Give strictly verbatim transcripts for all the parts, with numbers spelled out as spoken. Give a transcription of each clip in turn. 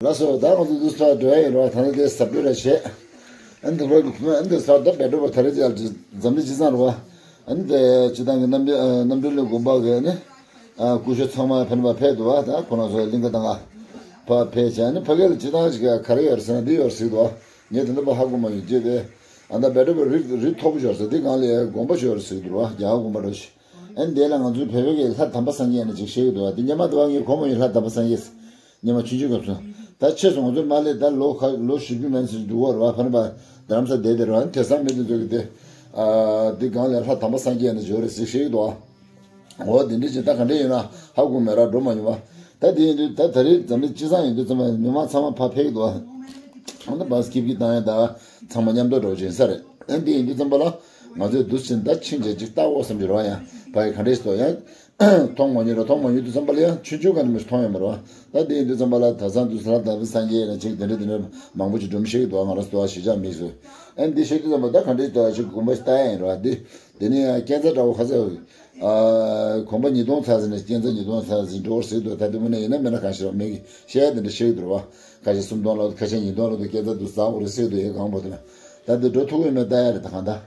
ལགས་སོ། ད་ང་ཚོ་འདི་ཚོ་འགྲོ་ཡ་ཡིན་རོགས། ད་ནི་དེ་ཟབ་སྤེལ་ར་བྱེད། ཨ་ནི་དེ་ལོ་ཨ་ནི་དེ་ས་ད་བེ་ཏྲོ་བ་ད་རེ་ཅལ་འཛམ་གླིང་སྤྱི་བསང་རོགས། ཨ་ནི་དེ་སྤྱི་བཏང་གི་རྣམ་འདྲེན་ཨ་རྣམ་འདྲེན་གླིང་དགོན་པ་གི་ཨ་ནི་ཨ་སྐུ་ཞབས་ཚང་མ་ཕན་པ་ཕེབས་འདུག་བ། ད་ཁོ་རང་ཚོ་གླིང་ག་དང་ག་ཕ་ཕེབས་བྱས། ཨ་ནི་ཕ་གི་ལ་སྤྱི་བཏང་ཞིག་ག་རེ་ཡོད་རེད་ཟེར་ན་འདི་ཡོད་རེད་ཟེར་འདུག་བ། ངས་དེ་འདྲ་པ་ཧ་གོ་མ་ཡོང་རྗེས་དེ་ཨ་ད་བེ་ཏྲོ་བ་རི་རི་མཐོ་པོ་ཞིག་ཡོད་རེད་ཟེར། འདི་སྒང་ལ་དགོན་པ་ཞིག་ཡོད་རེད་ཟེར་འདུག་བ། རྒྱ་གར་དགོན་པ་འདྲ་ཞིག་ཨ་ནི་དེ་ལ་ང་ཚོའི་བོད་པའི་གི་ལྷ་དམ་པ་སངས་རྒྱས་ནས་ཅིག་བཤད་ཀྱི་འདུག་བ། དེ་སྔོན་མ་དུ་བ་ངས་གོ་མ་ཡོང་། ལྷ་དམ་པ་སངས་རྒྱས་སྔོན་མ་ཆུང་ཆུང་སྐབས་སུ། ད་ཆེས་སུ་ང་ཚོའི་མ་ལས་ད་ལོ་ཁ་ལོ་བཞི་བཅུ་མན་ཙམ་འདུག་བ། ར་བ་ཕ་ནི་པ་རྡ་རམ་ས་བསྡད་དེ་ར་བ། དེང་སང་མི་དེ་ཚོ་གི་དེ་ཨ་དེ་སྒང་ལ་ལྷ་དམ་པ་སངས་རྒྱས་ནས་འབྱོར་རེད་ཟེར་བཤད་ཀྱི་འདུག་བ། འོ་དེ་འདྲ་ཅིག་ད་ག་འདྲ་ཡོད་ན་ཧ་གོ་མེད་ར། འགྲོ་མ་མྱོང་བ། ད་དེ་ཡིན་དུས་ད་ད་རེས་འཛམ་གླིང་སྤྱི་བསང་ཡིན་དུས་ཙམ་པ་མི་མང་ཚང་མ་ཕ་ཕེབས་ཀྱི་འདུག་བ། ཨ་ད་བ་སྐྱིད་ཀྱི་བཏང་ཡ་ད་ཚང་མ་མཉམ་དུ་འགྲོ་བཞིན་ས་རེད། ཨ་འདི་ཡིན་དུས་ཙམ་པ་ལ་ང་ཚོས་འདུག་ཕྱིན་ད་ཕྱིན་ཆད་ཅིག་ལྟ་འོ་བསམ་གྱི་རོགས། ཡང་བ་ཡི་ག་འདྲས་སོ་ཡང་མཐོང་མ་མྱོང་ར། མཐོང་མ་མྱོང་དུས་ཙམ་པ་ལ་ཡང་ཆུང་ཆུང་ག་ནས་མི་མཐོང་ཡོད་མ་རེད་བ། ད་འདི་ཡིན་དུས་ཙམ་པ་ལ་ད་སང་དུས་ས་ལ་ད་སང་རྒྱས་ན་ཅིག་དེ་འདྲ་དེ་འདྲ་མང་པོ་ཅིག་སྒྲུང་བཤད་ཀྱི་འདུག་ང་རང་ཚོ་ད་བ་གཞིས་ཆགས་མིག་སུ། ཨ་འདི་བཤད་དུས་ཙམ་པ་ད་ག་འདྲས་ད་ཅིག་དགོངས་པ་ཞིག་ལྟ་ཡ་ཡིན་ར། འདི་འདི་ནི་ཡང་སྐས་འཛེག་འདྲ་བོ་ཁ་ཚ། ཨ་གོམ་པ་ཉིས་སྟོང་ཚར་ཟིན་ནས་སྐས་འཛེག་ཉིས་སྟོང་ཚར་ཟིན་འགྲོ་བར་ཟེར་འདུག་ད་དེ་མོ་ནས་ཡིན་ན་མེད་ན་གང་ཞིག་རོགས་མེད་ཀྱི་བཤད་ཡ་དེ་འདྲ་བཤད་ཀྱི་འདུག་བ། ཁ་ཤས་སུམ་སྟོང་ལོ། ཁ་ཤས་ཉིས་སྟོང་ལོ་དུ་སྐས་འཛེག་དུ་ཟ་དགོས་རེད་ཟེར་འདུག་ཡ་གང་པོ་དེ་ན། ད་དེ་འགྲོ་ཐུབ་ཀྱི་མེད་ལྟ་ཡ་རེད། ད་གང་ལྟར་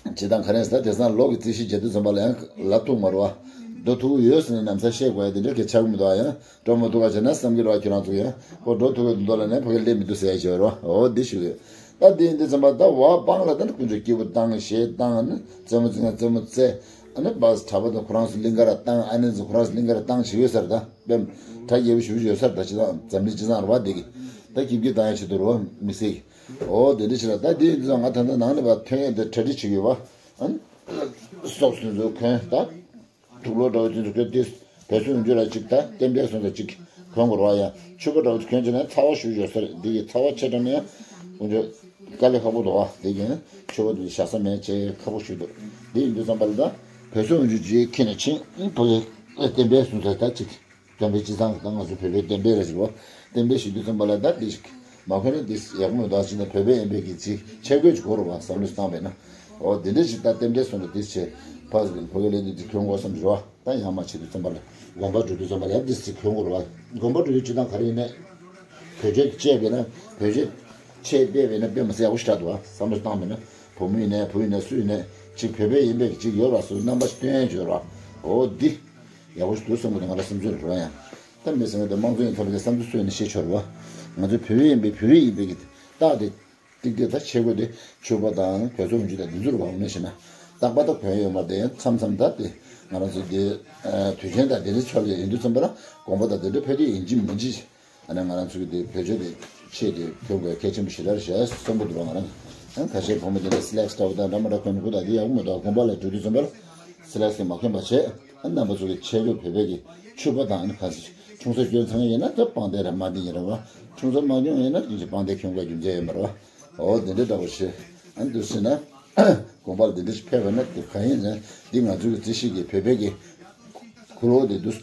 བྱེད་སྟངས་ག་རེ་ཟེར། དེང་སང་ལོ་གི་རྩིས་གཞི་བརྒྱད་དུ་འཛོམས་པ་ལ་ཡང་ལབ་ཐུབ་མ་རེད་བ། འགྲོ་ཐུབ་ཀྱི་ཡོད་ཟེར་ནས་ནམ་ས་བཤད་དགོས་ཡ་དེ་འདྲ་གི་ཆགས་ཀྱི་མི་འདུག་ཨ་ཡང་འགྲོ་མ་ཐུབ་པ་བྱས་ན་བསམ་གྱི་རེད་བ། ཁྱེད་རང་ཚོ་ཡང་ཁོ་འགྲོ་ཐུབ་ཀྱི་འདུག་ལ་ནས་ཕ་གི་སླེབས་མི་འདུག་ཟེར་ཡ་ཞིག་ཡོད་རེད་བ། འོ་འདི་ཞིག་ཡོད། ད་འདི་འདི་ཙམ་པ་ད་བ་སྤང་ལ་ད་ནི་དཀོན་མཆོག་སྐྱེས་བུ་བཏང་ཞེས་བཏང་ནི་རྩེ་མོ་རྩེ་ན་རྩེ་མོ་རྩེ། ཨ་ནི་བ་གྲྭ་པ་དང་ཁོ་རང་ཚོ་གླིང་ག་ར་བཏང་། ཨ་ནི་ཚོ་ཁོ་རང་ཚོ་གླིང་ག་ར་བཏང་ཞིག་ཡོད་ས་རེད། ད་དཔེ་གྲ་རྒྱས་པོ་ཞུ་ཡོད་ས་རེད། ད་ཅི་ད་འཛམ་གླིང་སྤྱི་བསང་ར་བ་འདི་གི་ད་སྐྱིད་སྐྱིད་བཏང་ཡ་ཆེད་དུ་ར་བ་དམིགས་བསལ་གྱི། འོ་དེ་འདྲ་ཞིག་ལ་ད་འདི་འདི་ཚོ་ང་ད་ལྟ་ནང་ནས་བ་ཐོན་ཡས་འདི་གྲ་སྒྲིག་བྱེད་ཀྱི་ཡོད་བ། ཨ་ནི་སོགས་སུ་ཚོ་གོན་ད། དུག་ལོག་འདྲ་བོ་དེ་ཚོ་གོན་ཏེ་བོད་སོག་འཇུ་ལ་གཅིག་ད་གཏན་འབེབས་སོང་ཙང་གཅིག་གོན་དགོས་རེད་བ། ཡ་ཕྱུ་པ་འདྲ་བོ་གོན་བྱས་ན་ཚ་བ་ཞུ་ཡོད་ས་རེད། འདི་གི་ཚ་བ་ཆེ་དྲགས་ན་ཡང་དཀོན་མཆོག་དཀའ་ལས་ཁག་པོ་འདུག་བ། འདི་གི་ཕྱུ་པ་འདི་བཞག་ས་མེད་ཅེས་ཁག་པོ་ཞུ་འདུག་འདི་ཡིན་དུས་ཙམ་པ་ལ་ད་བོད་སོག་འཇུ་རྗེས་ཁྱེད་ནས་ཕྱིན་བོད་གཏན་འབེབས་སོང་ཙང་ད་གཅིག་སྟོན་པའི་སྤྱི་བཏང་ད་ང་ཚོ་བོད་པའི་གཏན་འབེབས་རེད་ཟེར་བ། གཏན་འབེབས་ཞུ་དུས་ཙམ་པ་ལ་ད་འདི་ཞིག་མ་གོན་ན་འདི་ཡག་པོ་མི་འདུག་ཅེས་ནས་བོད་པའི་ཨེམ་པའི་གི་ཅིག་ཆས་གོས་ཅིག་དགོས་རེད་བ། བསམ་བློ་བཏང་བས་ན། འོ་དེ་འདྲ་ཞིག་ད་གཏན་འབེབས་སོང་ན་འདི་བྱས་ཕ་ཟིག་ཕ་གི་ལས་འདི་འདི་གྱོན་དགོས་བསམ་རེད་བ། ད་ཡང་མ་བྱེད་དུས་ཙམ་པ་ལ་དགོན་པ་འགྲོ་དུས་ཙམ་པ་ལ་ཡང་འདི་ཟིག་གྱོན་དགོས་རེད་བ། དགོན་པ་འགྲོ་དུས་སྤྱི་བཏང་ག་རེ་ཡིན་ནའི་བོད་ཆས་བཅས་པས་ན་བོད་ཆས་ཆས་སྤྲས་པས་ན་དཔེ་མི་སྲིད་ཡག་པོ་ཞིག་རག་འདུག་བ། བསམ་བློ་བཏང་བས་ན་བུ་མོ་ཡིན་ནའི་བུ་ཡིན་ནའི་སུ་ཡིན་ནའི་ཅིག་བོད་པའི་ཡིན་པས་ཅིག་ཡོད་ར་སུ་རྣམ་པ་ཞིག་སྟོན་ཡས་ཡོད་ར། འོ་འདི་ཡག་པོ་ཞིག་འདུག་བསམ་གི་འདུག་ང་ལ་བསམ་ཚུལ་རེད་བ། ཡང་ད་མི་ཟེར་ན་ད་དམངས་གཙོ་ཡིན་ཐོག་ལ་བསམ་ཚུལ་སུ་ཡིན་ན་ཤེས་ཆོག་རེད་བ། ང་ཚོ་བོད་པའི་ཡིན་པས་བོད་རིགས་ཡིན་པས་ཀྱི་རྟགས་དེ་ཏིག་ཏིག་ད་ཆས་གོས་དེ་ཕྱུ་པ་དང་གོས་ཚོགས་འཇུ་དང་འདི་ཚོར་བ་ངོས་ནས་བྱས་ན་རྟག་པར་ད་གོན་ཡོད་མ་རེད། མཚམས་མཚམས་ད་དེ་ང་རང་ཚོ་དེ་དུས་ཆེན་དང་དེ་འདྲའི་ཆོག་ལས་ཡིན་དུས་ཙམ་པ་ལ་དགོན་པ་དང་དེ་འདྲ་ཕེབས་དུས་ཡིན་གཅིག་མིན་གཅིག་ཨ་ནི་ང་རང་ཚོ་གི་དེ་བོད་ཆས་དེ་ཆས་དེ་གྱོན་དགོས་གལ་ཆེན་པོ་ཞེ་དྲག་རེད་ཞེས་བསམ་པ་འདུག་ང་རང་ཨ་ཁ་ཤས་བུ་མོ་དེ་འདྲ་སི་ལེགས་འདྲ་བོ་དང་འདྲ་མི་འདྲ་གོན་དགོས་དང་དེ་ཡག་པོ་མི་འདུག་དགོན་པ་ལ་འགྲོ་དུས་ཙམ་པ་ལ་སི་ལེགས་དེ་མ་གོན་པ་བྱས། ཨ་རྣམ་པ་ཚོ་གི་ཆས་གོས་བོད་པའི་གི་ཕྱུ་པ་དང་ཨ་ནི་ཁ་ཆུང་ས་གྱོན་ཚང་ཡིན་ན་ད་པང་གདན་ར་མ་གདན་ཡིན་ར་བ། ཆུང་ས་མ་གྱོན་ཡིན་ན་ཅིག་པང་གདན་གྱོན་དགོས་རྒྱུ་མཚན་ཡོད་མ་རེད་བ། འོ་དེ་འདྲ་འདྲ་བོ་བྱས། ཨ་འདུག་ཟེར་ན། དགོན་པ་ལ་དེ་འདྲ་ཞིག་ཕེབས་པ་ན་དེ་གང་ཡིན་ཟེར་ན་འདི་ང་ཚོའི་རྩིས་ཞིག་གི་བོད་པའི་གི་གུ་རུ་དེ་འདུག་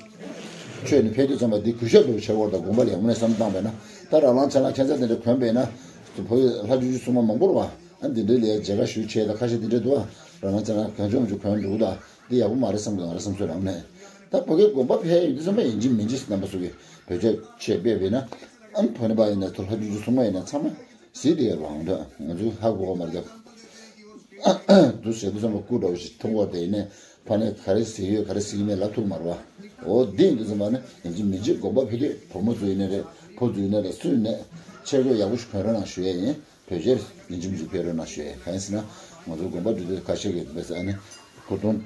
ཆོས་ནི་ཕེབས་དུས་ཙམ་པ་འདི་གུས་ཞབས་འདྲ་བོ་བྱེད་དགོས་རེད། ད་དགོན་པ་ལ་ཡག་པོ་ནས་བསམ་བཏང་བས་ན་ད་རང་རང་ཅག་ལ་ཁྱད་མཚར་དེ་འདྲ་གོན་པས་ན་བོད་ལྷ་ཆུང་ཆུང་སྲུང་མ་མང་པོ་རེད་བ། ཨ་འདི་འདྲའི་ལས་མཇལ་ཁ་ཞུ་བྱས་ད་ཁ་ཤས་དེ་འདྲ་འདུག་བ། རང་རང་ཅག་ལ་གང་བྱུང་བྱུང་གོན་འགྲོ་གི་ད་འདི་ཡག་པོ་མ་རེད་བསམ་གི་ང་རང་བསམ་ཚུལ་རང་མེད། ད་ཕ་གིའི་དགོན་པ་ཕེབས་ཡོང་དུས་ཙམ་པ་ཡིན་གཅིག་མིན་གཅིག་རྣམ་པ་ཚོ་གི་བོད་ཆས་ཆས་སྤྲས་པས་ན་ཨ་ཕ་ནི་པ་ཡིན་ན་ད་ལྷ་ཆུང་ཆུང་སྲུང་མ་ཡིན་ན་ཚང་མ། གཟིགས་དེ་ཡོད་པའང་འདྲ་ང་ཚོས་ཧ་གོ་བ་མ་རྒྱབ། འདུག་ཟེར་དུས་ཙམ་པ་སྐུ་འདྲ་བོ་ཞིག་མཐོང་བ་དེ་ནས་ཕ་ནས་ག་རེ་ཟེར་ཡོད་ག་རེ་ཟེར་གྱི་མེད་ལབ་ཐུབ་མ་རེད་བ། འོ་འདི་ཡིན་དུས་ཙམ་པ་ནི་ཡིན་གཅིག་མིན་གཅིག་དགོན་པ་ཕེབས་དུས་བུ་མོ་ཚོ་ཡིན་ནའི་རེད་ཕོ་ཚོ་ཡིན་ནའི་རེད་སུ་ཡིན་ནའི་ཆས་གོས་ཡག་པོ་ཞིག་གོན་རོགས་གནང་ཞུ་ཡས་ཡིན། བོད་ཆས་ཡིན་གཅིག་མིན་གཅིག་ཕེབས་རོགས་གནང་ཞུ་ཡས་གང་ཡིན་ཟེར་ན་ང་ཚོ་དགོན་པ་འགྲོ་དུས་ཁ་ཤས་ཀྱིས་དཔེ་ཟེར་ཨ་ནི་གོས་ཐུང་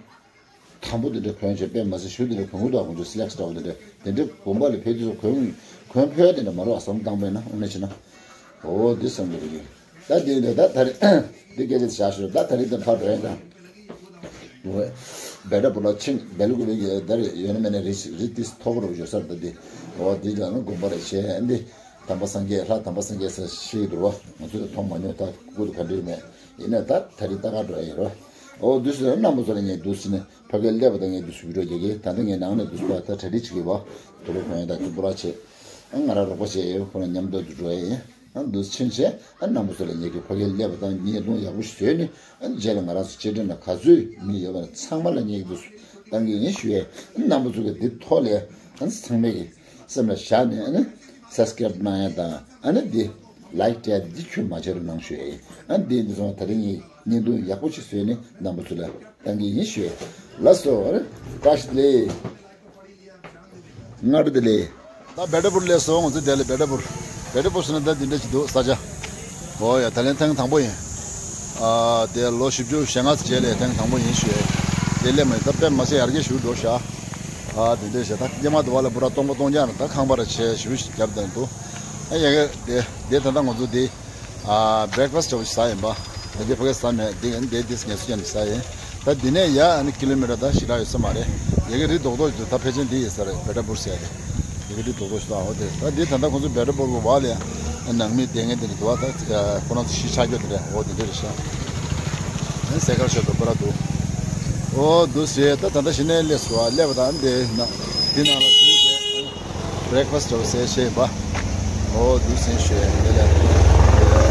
དམ་པོ་དེ་འདྲ་གོན་བྱས་དཔེ་མ་ཟད་ཞུ་དེ་འདྲ་གོན་གི་འདུག་ཁོང་ཚོ་སི་ལེགས་འདྲ་བོ་དེ་འདྲ་དེ་འདྲ་དགོན་པ་ལ་ཕེབས་དུས་སུ་གོན་གོན་ཕོད་དེ་འདྲ་མ་རེད་བསམ་བཏང་པས་ན་དངོས་གནས་བྱས་ན། འོ་འདི་བསམ་གི་རེད། ད་དེ་འདྲ་ད་ད་རེད་འདི་སྐད་ཆ་བཞག་ཞོར་ད་ད་རེད་ད་ཕར་འགྲོ་ཡ་ད། འོ་བེ་ད་བུ་ལ་ཆིང་བེ་ལུ་གུ་བེ་གི་ད་རེད་ཡོད་ན་མེད་ན་རི་རི་ཏིས་ཐོག་རུ་ཡོད་སར་ད་དེ། འོ་འདི་ལ་ནི་དགོན་པ་རེད་བྱས་འདི། དམ་པ་སངས་རྒྱས་ལྷ་དམ་པ་སངས་རྒྱས་ཟེར་ཤེས་ཀྱི་འདུག་བ། ང་ཚོས་མཐོང་མ་མྱོང་ད་སྐུ་དུ་ག་འདྲ་ཡོད་མེད། ཡིན་ནའི་ད་ད་རེས་ལྟ་ག་འགྲོ་ཡ་ཡིན་རོ། འོ་འདུག་སེ་རྣམ་པ་ཚོ་ལ་ངས་འདུག་སེ་ནས་ཕ་གིར་སླེབས་པ་དང་ངས་འདུག་སེ་བི་ཌིའོ་རྒྱག་གི་ད་ལྟ་ངས་ནང་ནས་འདུག་སེ་ཕ་ད་གྲ་སྒྲིག་བྱེད་ཀྱི་བ། དུ་རུ་གོན་ཡ་ད་དུ་པུ་ར་བྱེད། ང་རང་རོགས་པ་བྱེད་ཡོད་ཁོ་ན་མཉམ་དུ་འདུག་འགྲོ་ཡ་ཡིན། ཨ་འདུག་སེ་ཕྱིན་བྱས་ཨ་རྣམ་པ་ཚོ་ལ་ངས་ཀྱི་ཕ་གིར་སླེབས་པ་དང་བརྙན་ཐུང་ཡག་པོ་ཞིག་བཟོས་ནས་ཨ་རྗེས་ལ་ང་རང་ཚོ་སྤྱི་འགྲོས་ན་ག་ཚོད་མི་ཡོད་པ་ན་ཚང་མ་ལ་ངས་ཀྱི་འདུག་སེ་བཏང་གི་ཡིན་ཞུ་ཡས། ཨ་རྣམ་པ་ཚོ་གི་འདི་ཐོག་ལས་ཨ་ཚང་མས་ཀྱི། སེམས་ལ་བཞག་ནས་ཨ་ནི་སབ་སི་ཀེ་རེབ་གནང་ཡ་དང་ཨ་ནི་འདི་ལའིཀ་སྤྲད་ཡ་འདི་ཁྱོན་མ་བྱེད་རོགས་གནང་ཞུ་ཡ་ཡིན། ཨ་ནི་འདི་འདི་སོང་ད་རིང་ངས་བརྙན་ཐུང་ཡག་པོ་ཞིག་བཟོས་ནས་རྣམ་པ་ཚོ་ལ་བཏང་གི་ཡིན་ཞུ་ཡ། ལགས་སོ། ཨ་ནི་བཀྲ་ཤིས་བདེ་ལེགས། སྔ་དྲོ་བདེ་ལེགས། ད་བེ་ཏྲ་པུར་སླེབས་སོང་། ང་ཚོ་དེ་ལ་བེ་ཏྲ་པུར། བེ་ཏྲ་པུར་ཟེར་ན་ད་འདི་འདྲ་ཞིག་འདུག་ས་ཆ། ཨོ་ཡ། ད་ལན་ཐེངས་དང་པོ་ཡིན། ཨ་དེ་ལོ་བཞི་བཅུ་ཞེ་ལྔ་ཙམ་རྗེས་ལ་ཐེངས་དང་པོ་ཡིན་ཞུ་ཡས། དེ་སླེབས་མ་ཡིན། ད་དཔེ་མ་སྲིད་ཡར་རྒྱས་ཞུ་འགྲོ་ཤག་ཨ་དེ་འདྲ་ཞིག་ད་སྐྱེས་མ་དུ་བ་ལ་པུ་ར་སྟོང་པ་སྟོང་རྐྱང་ད་ཁང་པ་ར་ཆེ་ཞེ་པོ་ཞིག་བརྒྱབ་བསྡད་འདུག་ཨ་ཡ་གི་དེ་དེ་ད་ལྟ་ང་ཚོ་དེ། ཨ་བྷི་རེག་ཕ་སི་ཊི་འདྲ་བོ་ཞིག་ཟ་ཡིན་པ། ད་དེ་ཕ་གི་ཟ་མེད། འདི་འདི་འདི་ངལ་གསོ་རྐྱང་ཟ་ཡིན། ད་འདི་ནས་ཡར་ཨ་ནི་ཀི་ལོ་མི་ཊར་ད་ཞེ་དྲག་ཡོད་ས་མ་རེད། ཡ་གི་རི་རྡོག་རྡོག་ཞིག་འདུག་ད་ཕལ་ཆེར་འདི་ཡིན་ས་རེད། བེ་ཏྲ་པུར་ཟེར་ཡ་དེ། ཡ་གི་རི་རྡོག་རྡོག་ཞིག་འདུག་ཨ་འོ་དེ། ད་འདི་ད་ལྟ་ཁོང་ཚོ་བེ་ཏྲ་པུར་གི་བར་ལ་ཡང་ནང་མི་བསྡད་མཁན་དེ་འདྲ་འདུག་ཨ་ད་ཁོ་རང་ཚོ་གཞིས་ཆགས་རྒྱུ་དེ་འདྲ། འོ་དེ་འདྲ་རེད་ཤག་ཨ་ནི་སའི་ཀལ་ཤོག་ཏུ་པུ་ར་འདུག་འོ་འདུག་ཟེར། ད་ད་ལྟ་གཞི་ནས་སླེབས་སོང་། ཨ་སླེབས་པ་དང་འདི་ན་འདི་ནང་ལ་འཛུལ་ཏེ། བྷི་རེག་ཕ་སི་ཊི་འདྲ་བོ་ཟས་བྱས་པ། འོ་འདུག་སེ་ཞུ་ཡ་ཡིན། དེ་ལས་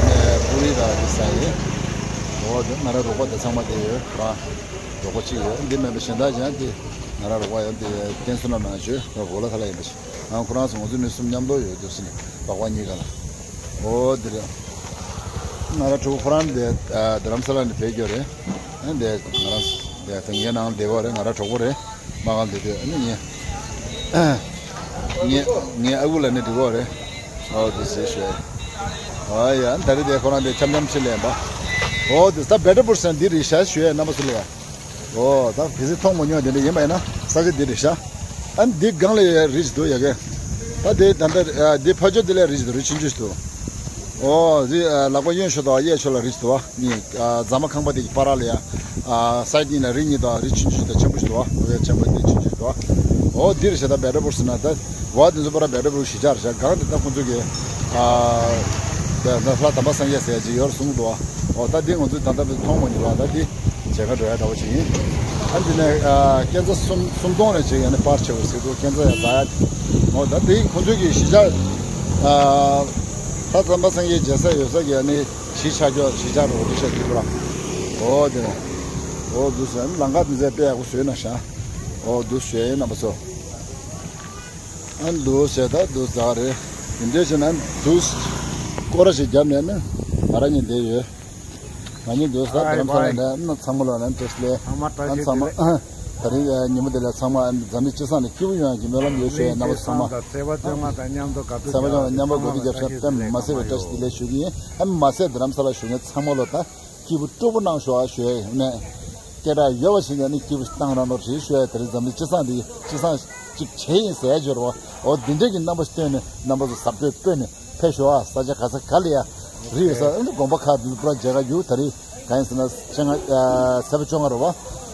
ནས་པུ་རི་དང་འདི་ཟ་ཡིན། འོ་དེ་ང་རང་རོགས་པ་དེ་ཚང་མ་དེ་ཡོད་རང་། རོགས་པ་གཅིག་ཡོད། འདི་མིན་པ་གཞན་དག་ཀྱང་དེ་ང་རང་རོགས་པ་ཡོད། དེ་ཀན་སུ་ན་མ་ཞུ་རོགས་ལ་ཐ་ལ་ཡིན་པ་ཞིག་ཨང་ཁོ་རང་ཚོ་ང་ཚོ་མི་གསུམ་མཉམ་དུ་ཡོད། འདུག་སེ་ནས་སྦག་སྦག་གཉིས་ཀ་ལ། འོ་དེ་རེད། ང་རང་གྲོགས་པོ་ཁོ་རང་དེ་རྡ་རམ་ས་ལ་ནས་ཕེབས་རྒྱུ་རེད། ཨ་འདི་ང་རང་དེ་ད་ངའི་ནང་བསྡད་པ་རེད། ང་རང་གྲོགས་པོ་རེད། མ་གང་དེ་དུས་ཨ་ནི་ངས་ངས་ངའི་ཨ་ཁུ་ལ་ནི་འགྲིག་གོ་རེད། ཨོ་དེ་ཟེར་ཞུ་ཡ། ཨ་ཡ་ད་རེས་དེ་ཁོ་རང་དེ་འཆམ་འཆམ་ཕྱིར་ལེན་པ། ཨོ་དེ་ད་བེ་ཏྲ་པུར་ཟེར་འདི་རེད་ཤག་ཞུ་ཡ་རྣམ་པ་ཚོ་ལ་ཡ། ཨོ་ད་གལ་སྲིད་མཐོང་མ་མྱོང་དེ་འདྲ་ཡིན་པ་ཡིན་ན་ས་ཆ་འདི་རེད་ཤག་ཨ་འདི་སྒང་ལ་ཡ་རི་ཞིག་འདུག་ཡ་གི། ད་དེ་ད་ལྟ་འདི་ཕ་ཆོས་འདི་ལ་རི་ཞིག་འདུག་རི་ཆུང་ཆུང་ཞིག་འདུག་ཨོ་རི་ལག་པ་གཡོན་ཕྱོགས་དང་གཡས་ཕྱོགས་ལ་རི་ཞིག་འདུག་བ། གཉིས་ཨ་རྫ་མ་ཁང་པ་དེ་གི་བར་ལ་ཡ། ཨ་སའི་ཌི་གཉིས་ལ་རི་གཉིས་དང་རི་ཆུང་ཆུང་དང་ཆེན་པོ་ཞིག་འདུག་བ། ཆེན་པོ་དེ་ཆུང་ཆུང་ཞིག་འདུག་བ། འོ་འདིར་བྱས་ད་བེ་ཏྲ་པུར་ཟེར་ན་ད་བ་དེ་ཚོ་པོ་ར་བེ་ཏྲ་པུར་གཞིས་ཆགས་རེད་ཤག་སྒང་དེ་ད་ཁོང་ཚོ་གི་ཨ་ད་ལྷ་དམ་པ་སངས་རྒྱས་ཟེར་ཡ་ཅིག་ཡོད་གསུངས་འདུག་བ། འོ་ད་འདི་ང་ཚོས་ད་ལྟ་བར་མཐོང་མ་མྱོང་བ། ད་འདི་མཇལ་ཁ་འགྲོ་ཡ་འདྲ་བོ་ཞིག་ཡིན། ཨ་འདི་ནས་ཨ་སྐས་འཛེག་སུམ་སུམ་སྟོང་ལ་ཅིག་ཡ་ནི་པར་ཆེ་བོ་ཟེར་འདུག་སྐས་འཛེག་ཡ་ཛ་ཡ། འོ་ད་འདི་ཁོང་ཚོ་གི་གཞིས་ཆགས་ཨ་ལྷ་དམ་པ་སངས་རྒྱས་མཇལ་ས་ཡོད་ས་གི་ཡ་ནི། གཞིས་ཆགས་ཀྱོག་གཞིས་ཆགས་རོགས་འདུག་ཤག་གི་པུ་ར། འོ་དེ་ནས། འོ་འདུག་ཟེར་ལམ་ཁ་འདི་ཚོ་དཔེ་ཡག་པོ་བཟོས་ན་ཤག་འོ་འདུག་ཞུ་ཡ་ཡིན་རྣམ་པ་ཚོ། ཨ་འདུག་ཟེར་ད་འདུག་ཟེར་རེད། དེ་འདྲས་བྱས་ན་འདུག་སྐོར་ར་ཞིག་བརྒྱབ་ནས་ནི་ང་རང་གཉིས་བསྡད་ཡོད། ང་གཉིས་འདུག་ཟེར་ཨ་རྡ་རམ་ས་ལ་ནས་ནི་ཚང་མ་ལོ་ནས་བཀྲ་ཤིས་བདེ་ལེགས། ཚང་མ་བཀྲ་ཨ་ཤིས་ཚང་མ་བདེ་ལེགས། ཨ་ད་རིང་ཨ་ཉིན་མོ་འདི་ལ་ཚང་མ་ཨ་འཛམ་གླིང་སྤྱི་བསང་ནས་སྐྱིད་པོ་ཡོང་ཡག་གི་སྨོན་ལམ་ཡོད་ཞུ་ཡ་ཡིན་རྣམ་པ་ཚོ་ཚང་མ། ཚེ་དཔལ་བཅོ་ལྔ་དང་མཉམ་དུ་དགའ་སྡུག་ཚེ་དཔལ་བཅོ་ལྔ་མཉམ་པ་གོ་སྒྲིག་རྒྱབ་ཤག་དཔེ་མ་སྲིད་པའི་བཀྲ་ཤིས་བདེ་ལེགས་ཞུ་གི་ཡིན། ཨ་མ་ཟད་རྡ་རམ་ས་ལ་བཞུགས་མཁན་ཚང་མ་ལོ་ད་སྐྱིད་པོ་སྤྲོ་པོ་གནང་ཤོག་ཨ་ཞུ་ཡ་ཡིན་ནས། སྐད་གྲགས་ཡོད་པ་ཞིག་ཡིན་ན་སྐྱིད་པོ་ཞིག་བཏང་རང་རོགས་བྱེད་ཞུ་ཡ། དེ་རིང་འཛམ་གླིང་སྤྱི་བསང་འདི་སྤྱི་བསང་གཅིག་བྱས་ཡིན་ཟེར་ཡ་ཅིག་རེད་བ། འོ་འདི་འདྲས་ཀྱི་རྣམ་པ་ཞིག་སྟོན་ནས་རྣམ་པ་ཚོ་གཟབ་སྤྲོས་སྤོས་ནས་ཕེབས་ཤོག་ཨ། ས་ཆ་ག་ས་ག་ལ་ཡ་རི་ཡོད་ས་ཨ་ནི་དགོན་པ་ཁག་འདི་པུ་ར་མཇལ་ཁ་རྒྱུག་ད་རེས། གང་ཡིན་ཟེར་ན་སྤྱི་ལྔ་ཨ་ཚེས་པ་བཅོ་ལྔ་རེད་བ།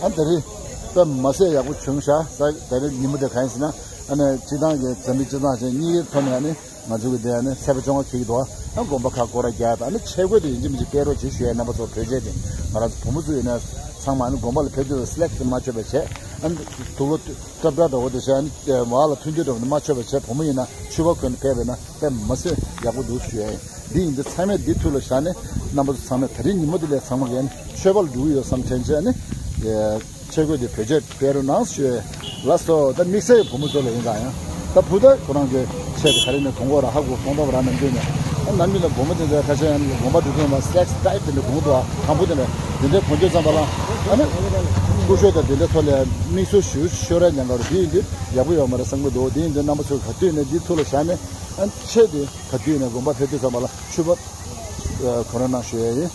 ཨ་ད་རེས་དཔེ་མ་སྲིད་ཡག་པོ་བྱུང་ཤག་ས་ད་རེས་ཉིན་མོ་དེ་གང་ཡིན་ཟེར་ན་ཨ་ནི་སྤྱི་བཏང་གི་འཛམ་གླིང་སྤྱི་བཏང་ཅན་གཉིས་ཀའི་ཐོག་ནས་ཨ་ནི་ང་ཚོ་གི་དེ་ཨ་ནི་ཚེས་པ་བཅོ་ལྔ་འཁེལ་གྱི་འདུག་ཨ་དགོན་པ་ཁག་སྐོར་ར་རྒྱག་ཨ་ནི་ཆས་གོས་དེ་ཡིན་གཅིག་མིན་གཅིག་སྤྲད་རོགས་བྱེད་ཞུ་ཡ་རྣམ་པ་ཚོ་བོད་ཆས་དེ་ང་རང་ཚོ་བུ་མོ་ཚོ་ཡིན་ན་ཚང་མ་ཨ་ནི་དགོན་པ་ལ་ཕེབས་དུས་སི་ལེག་དེ་མ་མཆོད་པ་བྱས་ཨ་ནི་དུག་ལོག་སྐྲ་བྲ་འདྲ་བོ་དེ་བྱས་ཨ་ནི་མར་ལ་ཐུན་རྒྱུ་འདྲ་བོ་དེ་མ་མཆོད་པ་བྱས་བུ་མོ་ཡིན་ན་ཕྱུ་པ་གོན་ནས་ཕེབས་པ་ཡིན་ན། དཔེ་མ་སྲིད་ཡག་པོ་འདུག་ཞུ་ཡ་ཡིན། འདི་ཡིན་དུས་ཚང་མས་འདི་ཐུགས་ལ་བཞག་ནས་རྣམ་པ་ཚོ་ཚང་མས་ད་རིང་ཉིན་མོ་འདི་ལས་ཚང་མ་གིས་ནི་མཆོད་པ་ལ་འགྲོ་གི་ཡོད་བསམ་དྲན་བྱས་ནས་ཆས་གོས་འདི་བེད་སྤྱོད་སྤེལ་རོགས་གནང་ཞུ་ཡ་ཡིན། ལགས་སོ། ད་དམིགས་བསལ་བུ་མོ་ཚོ་ལ་ཡིན་ཙང་ཡང་ད་བུ་ད་ཁོ་རང་གི་ཆས་དེ་ག་རེ་ནས་གོན་གོ་ར་ཧ་གོ་གོན་ཐོབ་ར་ནམ་རྒྱུན་ནས་ཨ་ནམ་རྒྱུན་ནས་བུ་མོ་དེ་ཚོ་ཁ་ཤས་ཡང་དགོན་པ་འགྲོ་དུས་ཡང་སི་ལེག་སི་ཊའིཊ་དེ་འདྲ་གོན་འདུག་ཨ། དང་པོ་དེ་འདྲ་དེ་འདྲ་གོན་རྒྱུ་ཙམ་པ་ལ་ཨ་ནི་སྐུ་ཞབས་དང་དེ་འདྲ་ཚོ་ལ་མིག་ཟུར་ཞུ་ཤོར་ར་ཉན་ག་རུ་དེ་ཡིན་དུས་ཡག་པོ་ཡོད་མ་རེད་བསམ་གི་འདུག་དེ་ཡིན་དུས་རྣམ་པ་ཚོས་ག་དུས་ནས་འདི་ཐུགས་ལ་བཞག་ནས་ཨ་ཆས་དེ། ག་དུས་ནས་དགོན་པ་ཕེབས་དུས་ཙམ་པ་ལ་ཕྱུ་པ་གོན་རོགས་གནང་ཞུ་ཡ་ཡིན།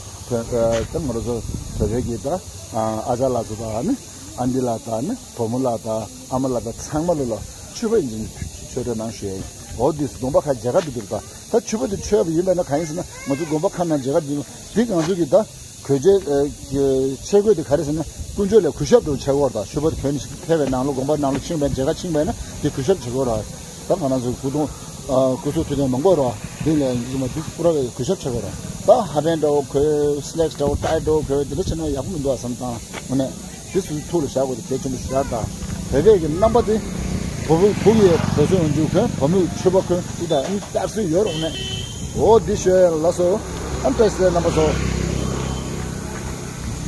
ད་ང་རང་ཚོ་བོད་པའི་གི་ད་ཨ་ཅག་ལགས་ཚོ་དང་ཨ་ནི་ཨ་འདི་ལགས་དང་ཨ་ནི་བུ་མོ་ལགས་དང་ཨ་མ་ལགས་དང་ཚང་མ་ལོ་ལ་ཕྱུ་པ་ཡིན་ཅིག་མཆོད་རོགས་གནང་ཞུ་ཡ་ཡིན། འོ་འདི་དགོན་པ་ཁག་མཇལ་ཁ་འདི་འདུག་ད་ད་ཕྱུ་པ་འདི་མཆོད་པ་ཡིན་པས་ན་གང་ཡིན་ཟེར་ན་ང་ཚོ་དགོན་པ་ཁག་ནང་མཇལ་ཁ་འདི་འདི་ང་ཚོ་གི་ད། གོས་ཆས་ཆས་གོས་དེ་ག་རེ་ཟེར་ན་དཀོན་མཆོག་ལ་གུས་ཞབས་འདྲ་བོ་བྱེད་དགོས་རེད། ད་ཕྱུ་པ་དེ་གོན་ནས་ཕེབས་པའི་ནང་ལོགས་དགོན་པ་ནང་ལོགས་ཕྱིན་པའི་མཇལ་ཁ་ཕྱིན་པས་ན་དེ་གུས་ཞབས་བྱེད་དགོས་རེད། ད་ང་རང་ཚོ་སྐུ་གདུང་སྐུ་གཟུགས་ཐུགས་རྟེན་མང་པོ་རེད། འདི་ལས་ཡིན་གཅིག་མ་འདི་པུ་ར་བའི་གུས་ཞབས་བྱེད་དགོས་རེད། ད་ཧ་པན་འདྲ་བོ་གོན་སི་ལེག་སི་འདྲ་བོ་ཊའི་འདྲ་བོ་གོན་དེ་འདྲ་བྱས་ན་ཡག་པོ་མི་འདུག་ཨ་བསམ་བཏང་ངོ་ནས་དེ་ཚོ་ཐུགས་ལ་བཞག་དགོས་དེ་གལ་ཆེན་པོ་ཞིག་རེད། ད་བོད་པའི་གི་རྣམ་པ་དེ་བུ་བུ་བུ་ཡི་བོད་ཟས་ཡོང་རྒྱུ་གོན་བུ་མོས་ཕྱུ་པ་གོན་དེ་ད་ཨ་ནི་བསྟར་སྲོལ་ཡོད་རེད་ངོ་ནས། འོ་འདི་ཞུ་ཡ་ལགས་སོ། ཨ་བཀྲ་ཤིས་བདེ་ལེགས་རྣམ་པ་ཚོ།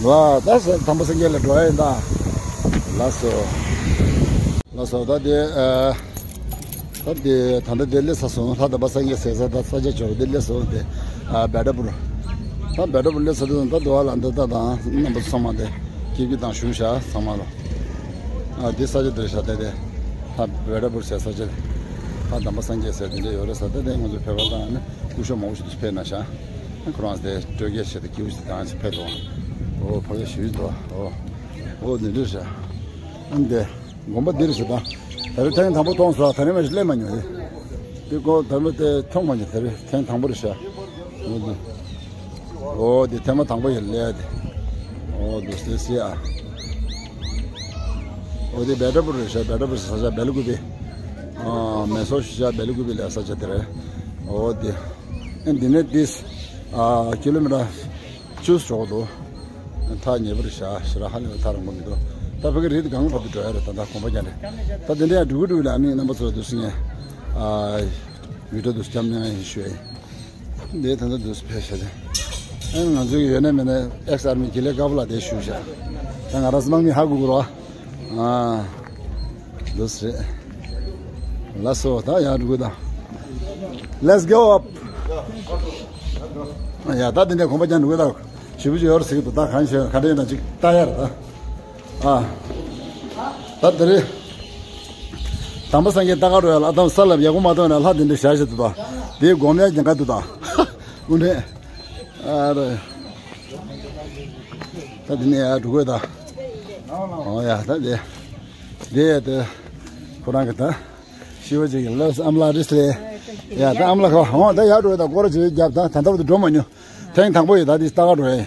ལ་ད་ས་དམ་པ་སངས་རྒྱས་ལ་འགྲོ་ཡ་ཡིན་ད། ལགས་སོ། ལགས་སོ། ད་དེ་ཨ་ ད་དེ་ད་ལྟ་དེ་སླེབས་ཚར་སོང་། ལྷ་དམ་པ་སངས་རྒྱས་ཟེར་ས་ད་ས་ཆ་འབྱོར་དེ་སླེབས་སོང་། དེ་ཨ་བེ་ཏྲ་པུར། ད་བེ་ཏྲ་པུར་སླེབས་ཚར་དུས་ད་དུ་བ་ལ་འདི་ད་དང་རྣམ་པ་ཚོ་ཚང་མ་དེ་སྐྱིད་སྐྱིད་དང་བཞུགས་ཤག་ཚང་མ་ལ། ཨ་དེ་ས་ཆ་དེར་ཤག་དེ་དེ་ད་བེ་ཏྲ་པུར་ཟེར་ས་ཆ་དེ། ད་དམ་པ་སངས་རྒྱས་ཟེར་དེ་འདྲ་ཡོད་རེད་ས། དེ་དེ་ང་ཚོ་བོད་པ་དང་ནི་སྐུ་ཞབས་མང་པོ་ཞིག་ཏུ་ཕེབས་ན་ཤག་ཁོ་རང་དེ་སྤྲོ་སྐྱིད་ཆེད་དུ་སྐྱིད་པོ་ཞིག་དང་ཕེབས་འདུག་ཨོ་ཕ་གི་ཞུས་འདུག་ཨོ་ཨོ་འདི་འདྲ་ཤག་ཨ་འདི། དགོན་པ་འདིར་ཞེས་དང་། ད་རེས་ཐེངས་དང་པོ་མཐོང་སོང་། ད་རེས་མ་གཞི་སླེབས་མ་མྱོང་། འདི་ཀོ་ད་རེས་དེ་མཐོང་མ་མྱོང་། ད་རེས་ཐེངས་དང་པོ་རེད་ཤག་འོ་འདི། འོ་འདི་ཐེངས་མ་དང་པོ་ཡིན་ལས་འདི། འོ་འདི་སི་སི་ཨ། འོ་འདི་བེ་ཏྲ་པུར་རེད་ཤག་བེ་ཏྲ་པུར་ས་ཆ་བེ་ལ་ཀུ་པི། ཨ་མེ་སོ་ཞུ་ཤག་བེ་ལ་ཀུ་པི་ལ་ས་ཆ་དེ་རེད། འོ་འདི། ཨ་འདི་ནས་འདི། ཨ་ཀི་ལོ་མི་ཊར་བཅུ་ཙམ་འགྲོ་གི་འདུག་ཐག་ཉེ་པོ་རེད་ཤག་ཞེ་དྲག་ཧ་ལས་པའི་ཐག་རིང་པོ་མི་འདུག་ད་ཕ་གི་རི་དེ་སྒང་བར་དུ་འགྲོ་ཡ་རེད། ད་ད་གོམ་པ་རྒྱག་ནས་ད་དེ་འདྲ་ཡང་འགྲོ་གི་འགྲོ་གི་ལ། ཨ་ནི་རྣམ་པ་ཚོ་ལ་འདུག་སེ་ངས་ཨ་བི་ཌི་ཡོ་འདུག་སེ་བརྒྱབ་ནས་ཡང་ཞུ་ཡ་ཡིན། འདི་ད་ལྟ་འདུག་སེ་ཕེབས་ཤག་དེ་ཨ་ང་ཚོའི་ཡོད་ན་མེད་ན་ཨེག་སི་ཨར་མི་དགེ་ལེགས་དཀར་པོ་ལགས་དེ་ཞུ་ཤག་ད་ང་རང་ཚོ་དམག་མི་ཧ་གོ་གི་རེད་བ། ཨ། འདུག་སེ་རེད། ལགས་སོ། ད་ཡར་འགྲོ་དགོས་ད། Let's go up. ཡ་ད་འདི་འདྲ་གོམ་པ་རྒྱག་འགྲོ་དགོས་ད། ཞེ་པོ་ཅིག་ཡོད་རེད་ཟེར་གི་འདུག་ད་གང་ཞིག་ག་འདྲ་ཡིན་ན་ཅིག་ལྟ་ཡ་རེད་ད། ཨ། ད་དེ་རེད། དམ་པ་སངས་རྒྱས་ལྟ་ག་འགྲོ་ཡ་ལ་ཨ་དམ་ས་ལ་ཡག་པོ་མ་གཏོང་ན་ལྷ་དེ་འདྲ་བཞག་བཞག་འདུག་ད། དེའི་སྒོམ་ཡ་ཀྱང་ག་འདུག་ད། དངོས་གནས། ཨ་རེད། ད་འདི་ནས་ཡར་འགྲོ་དགོས་ད། ཨོ་ཡ་ད་དེ། དེ་ཡ་དེ། ཁོ་རང་གི་ད། ཤི་བ་ཅིག་ལབ་ཨ་མ་ལགས་རེད་ཟེར། ཡ་ད་ཨ་མ་ལགས་ཁ་འོང་ད་ཡར་འགྲོ་ད་སྐོར་ཅིག་རྒྱབ་ད་ད་ལྟ་བར་དུ་འགྲོ་མ་མྱོང་། ཐེངས་དང་པོ་ཡིན་ད་འདི་ལྟ་ག་འགྲོ་ཡིན།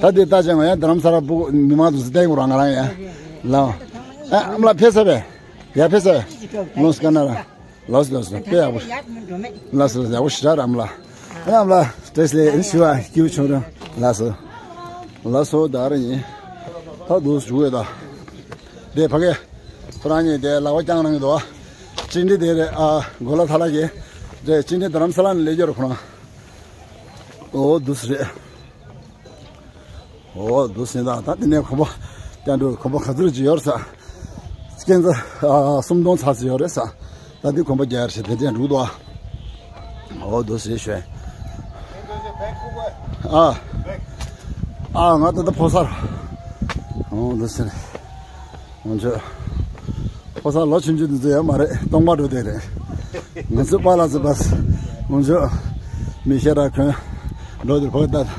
ད་འདི་ལྟ་ཅང་ཡང་རྡ་རམ་ས་ལ་སྤུ་མི་མང་དུ་སི་ཏེང་རང་ང་རང་ཡ། ལའོ། ཨ་ཨ་མ་ལགས་ཕེབས་ས་བས། ཡ་ཕེབས་ས་བས། ལོངས་ཀ་ན་ར། ལགས་སོ་ལགས་སོ་དཔེ་ཡག་པོ། ལགས་སོ་ལགས་སོ་ཡག་པོ་ཞེ་དྲག་རེད་ཨ་མ་ལགས། ཨ་མ་ལགས་བཀྲ་ཤིས་བདེ་ལེགས་ཞུ་བ་སྐྱིད་པོ་བྱུང་རོགས་ལགས་སོ། ལགས་སོ་ད་རེད་ཡིན། ད་འདུག་འགྲོ་གི་ད། དེ་ཕ་གི། ཁོ་རང་གཉིས་དེ་ལག་པ་བརྐྱངས་གནང་གི་འདུག་ཨ། གཅིག་འདི་དེ་རེད་ཨ། གོ་ལ་ཐ་ལ་གི། དེ་གཅིག་འདི་རྡ་རམ་ས་ལ་ནས་སླེབས་རྒྱུ་རེད་ཁོ་རང་། ཨོ་འདུག་སེ་རེད། ཨོ་འདུག་སེ་ད་ད་དེ་ནས་གོམ་པ་རྒྱག་འགྲོ་གོམ་པ་ག་ཚོད་ཅིག་ཡོད་རེད་ས། སྐས་འཛེག་ཨ་སུམ་སྟོང་ཚར་ཙམ་ཡོད་རེད་ས། ད་འདི་གོམ་པ་རྒྱག་ཡ་རེད་དེ་འདྲ་འགྲོ་གི་འདུག་ཨ། ཨོ་འདུག་སེ་ཞོན། ཨ། ཨ་ང་ད་ལྟ་ཕོ་གསར། ཨོ་འདུག་སེ་རེད། ང་ཚོ་ཕོ་གསར་ལོ་ཆུང་ཆུང་འདི་ཚོ་ཡོད་མ་རེད། སྟོང་པ་འགྲོ་དེ་རེད། ང་ཚོ་པཱ་ལགས་ཚོ་བས་ང་ཚོ་མི་ཤེས་ར་གོན་འགྲོ་དེར་ཕོ་ད།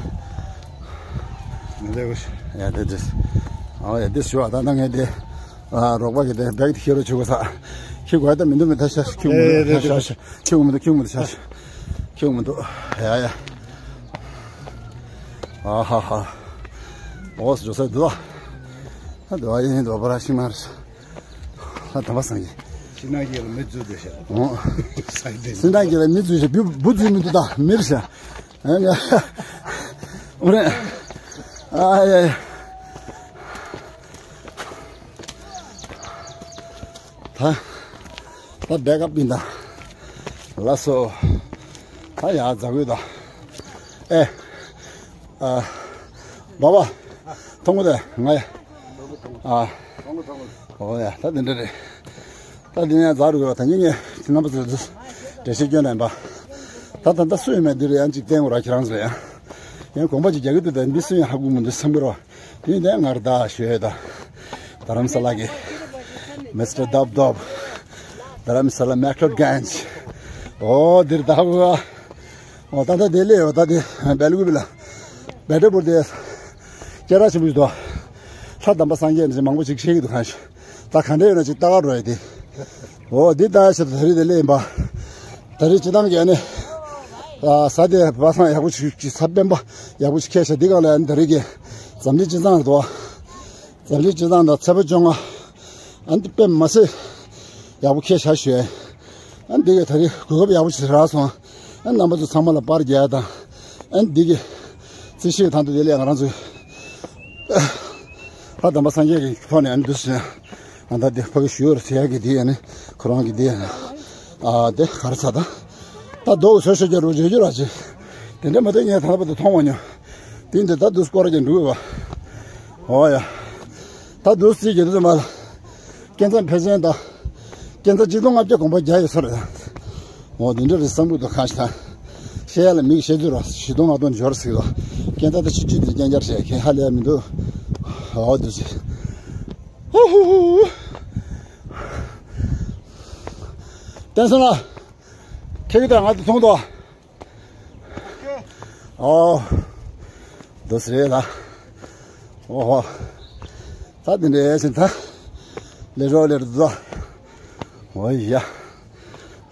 ཡ་དེ་དེ། ཨ་ཡ་དེ་ཞུ་བ་ད་ད་ངས་དེ། ཨ་རོགས་པ་གི་དེ་བེག་དེ་ཁྱེར་རོགས་བྱེད་དགོས་ས། ཁྱེར་དགོས་ད་མི་འདུག་མི་ད་ཤ་ཁྱེར་མི་འདུག་ཤ་ཤ་ཤ་ཁྱེར་མི་འདུག་ཁྱེར་མི་འདུག་ཤ་ཤ་ཁྱེར་མི་འདུག་ཡ་ཡ། ཨ་ཧ་ཧ། ཨོ་སི་འགྲོ་ས་འདུག་ཨ། འདུག་ཨ་ཡིན་འདུག་པ་ར་ཤི་མ་རེད། ལྷ་དམ་པ་སངས་རྒྱས། ཕྱི་ནང་གི་ལ་མི་འཛུལ་འདུག་ཤག་ཨོ། སངས་རྒྱས་ཕྱི་ནང་གི་ལ་མི་འཛུལ་ཤག་བུ་བུ་འཛུལ་མི་འདུག་ད་མི་རེད་ཤག་ཨ་ང་། ཨོ་རེད། ཨ་ཡ་ཡ། ད། ད་བེག་ཨབ་ཡིན་ད། ལགས་སོ། ད་ཡར་འཛེག་དགོས་ད། ཨེ། ཨ། བ་བ། མཐོང་གི་འདུག་ང་ཡ། ཨ། ཨོ་ཡ་ད་དེ་འདྲ་རེད། ད་དེ་ནས་འཛེག་རུ་ཡོད་ད་ཉིན་ངས་དེ་རྣམ་པ་ཚོ་འགྲེལ་བཤད་སྐྱོན་ལེན་པ། ད་ད་ད་སུ་ཡོད་མེད་འདི་རེད་ཡང་ཅིག་བསྟན་དགོས་ར་ཁྱེད་རང་ཚོ་ལ་ཡང་། ཡང་དགོངས་པ་ཅིག་རྒྱག་གི་འདུག་ད་འདི་སུ་ཡང་ཧ་གོ་མི་འདུག་བསམ་གི་རོ། དེ་ནས་ང་ར་ད་ཞུ་ཡོད་ད། རྡ་རམ་ས་ལ་གི་མི་སི་ཊར་དབ་དབ། རྡ་རམ་ས་ལ་མེ་ཁྲོད་གྷན་ཇི། ཨོ་འདིར་ད་བ། ཨོ་ད་ད་དེ་ལས་ཡོད་ད་དེ་བེ་ལ་ཀུ་པི་ལ། བེ་ཏྲ་པུར་དེ། སྐད་གྲགས་ཆེན་པོ་ཞིག་འདུག་ལྷ་དམ་པ་སངས་རྒྱས་ནས་མང་པོ་ཅིག་བཤད་ཀྱི་འདུག་གང་ཞིག་ད་ག་འདྲ་ཡོད་ན་ཅིག་ལྟ་ག་འགྲོ་ཡ་དེ། ཨོ་འདི་ལྟ་ཡ་ཞིག་ད་རེས་དེ་ལས་ཡིན་པ། ད་རེས་སྤྱི་བཏང་གི་ཨ་ནི། ཨ་ས་དེ་པ་སངས་ཡག་པོ་ཞིག་ཅིག་ས་དཔེ་འབའ་ཡག་པོ་ཞིག་ཁྱེར་ཤག་འདི་ག་ལ་ཨ་ནི་ད་རེས་ཀྱི་འཛམ་གླིང་སྤྱི་བཏང་རེད་དོ། འཛམ་གླིང་སྤྱི་བཏང་དང་ཚེས་པ་བཅོ་ལྔ། ཨ་ནི་དཔེ་མ་སྲིད་ཡག་པོ་ཁྱེར་ཤག་ཞུ་ཡ། ཨ་ནི་འདི་ག་ད་རེས་གོ་སྐབས་ཡག་པོ་ཞིག་རག་སོང་། ཨ་ནི་རྣམ་པ་ཚོ་ཚང་མ་ལ་པར་རྒྱག་ཡ་དང་། ཨ་ནི་འདི་གི་རྩིས་ཞིབ་དང་དུ་དེ་ལས་ང་རང་ཚོའི་ལྷ་དམ་པ་སངས་རྒྱས་ཀྱི་ཐོག་ནས་ཨ་ནི་འདུག་ཟེར་ན། ཨ་ད་དེ་ཕ་གི་ཞུ་ཡོད་རེད་ཟེར་ཡ་གི་དེ་ཨ་ནི་ཁོ་རང་གི་དེ་ཨ་ནི། ཨ་དེ་ག་རེ་ཟ་ད། ད་རྡོ་གི་སོ་ཤོད་རྒྱག་རོགས་བྱེད་རྒྱུ་ར་ཅི། དེ་འདྲ་མ་གཏོགས་ངས་ད་ལྟ་བར་དུ་མཐོང་མ་མྱོང་། དེ་འདི་ད་འདུག་སྐོར་ར་ཀྱང་འགྲོ་དགོས་པ། ཨོ་ཡ། ད་འདུག་རྩིས་ཀྱི་འདུག་མ་ལ། སྐས་འཛེག་ཕལ་ཆེན་དང་། སྐས་འཛེག་ཆིག་སྟོང་ལྔ་བརྒྱ་གོང་པ་བརྒྱ་ཡོད་ས་རེད། འོ་དེ་འདྲ་རེད་བསམ་གི་འདུག་ཁ་ཤས་ད། བཤད་ཡ་ལ་མིག་བཤད་ཚོད་ར་བཞི་སྟོང་ལྔ་སྟོང་འབྱོར་ཟིག་ལ། རྐྱེན་ད་ལྟ་ཆུ་ཆུ་དེ་རྐྱང་རྐྱང་བྱས་ཁྱེད་ཧ་ལས་མི་འདུག་འོ་དུ་ཟིག་ཧུ་ཧུ་ཧུ། བསྟན་སོང་ལ། ཁྱེད་ཀྱིས་ད་ང་དེ་མཐོང་དོ། ཨོ། འདུག་སེ་རེད་ལ། ཨོ་ཧོ། ད་འདི་འདྲ་ཡས་ཟིན་ད། ལས་རོགས་ལས་རོགས་ད། ཨོ་ཡ།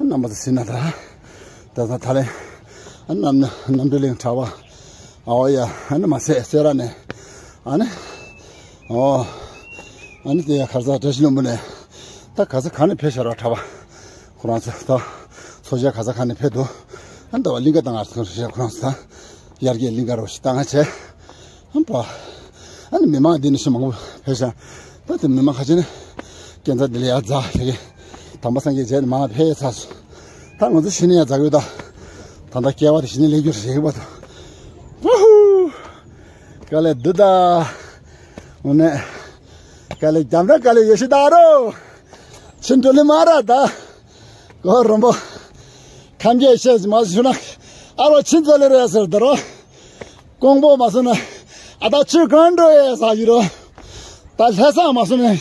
རྣམ་པ་ཚོ་ཟིན་ན་ད། ད་ད་ད་ལེ། ཨ་རྣམ་རྣམ་གྲོལ་གླིང་གྲྭ་པ། ཨོ་ཡ། ཨ་ནི་མ་ཟད་སེ་ར་ནས། ཨ་ནི། ཨོ། ཨ་ནི་དེ་ཡ་ཁར་ས་བཀྲ་ཤིས་ལྷུན་པོ་ནས། ད་ག་ས་ག་ནས་ཕེབས་ཤར་བ་གྲྭ་པ། ཁོ་རང་ཚོ་ད། ཚོ་ཆེན་ག་ས་ག་ནས་ཕེབས་འདུག་ཨ་ནི་ད་བ་གླིང་ག་ད་ང་ཚོ་རེད་ཁོ་རང་ཚོ་ད། ཡར་རྒྱས་གླིང་ག་རོ་ཞིག་ད་ང་བྱས། ཨ་ནི་པ། ཨ་ནི་མི་མང་འདི་ནས་ཤི་མང་པོ་ཕེབས་ཤག་ད་དེ་མི་མང་ཁ་ཆེ་ནི། སྐྱེ་འཚར་འདི་ལ་ཡར་འཛག་ལྷེ་གེ། དམ་པ་སངས་རྒྱས་རྗེས་ནས་མང་ཕེབས་ཚར་སོང་། ད་ང་ཚོ་ཤི་ནས་ཡར་འཛག་ཡོད་ད། ད་ལྟ་སྐྱེ་བ་དེ་ཤི་ནས་ལེགས་རྒྱུ་རེད་པ་ད། ཧུ་ཧུ། དཀའ་ལས་འདུག་ད། དངོས་གནས། དཀའ་ལས་རྒྱབ་ན་དཀའ་ལས་ཡོད་ཤི་ད་རོ། ཕྱི་འགྲོ་ལི་མ་ར་ད། གོ་རོམ་པོ། ཁམས་རྒྱལ་བཤད་ཅིག་མ་ཞུ་ན། ཨ་རོ་ཕྱི་འཛོལ་ལི་རེད་ཟེར་ད་རོ། ཀོང་པོ་མ་སོང་ན། ཨ་ད་ཆུ་གང་འགྲོ་ཡས་ཟ་གི་རོ། ད་ལྷ་ས་མ་སོང་ན།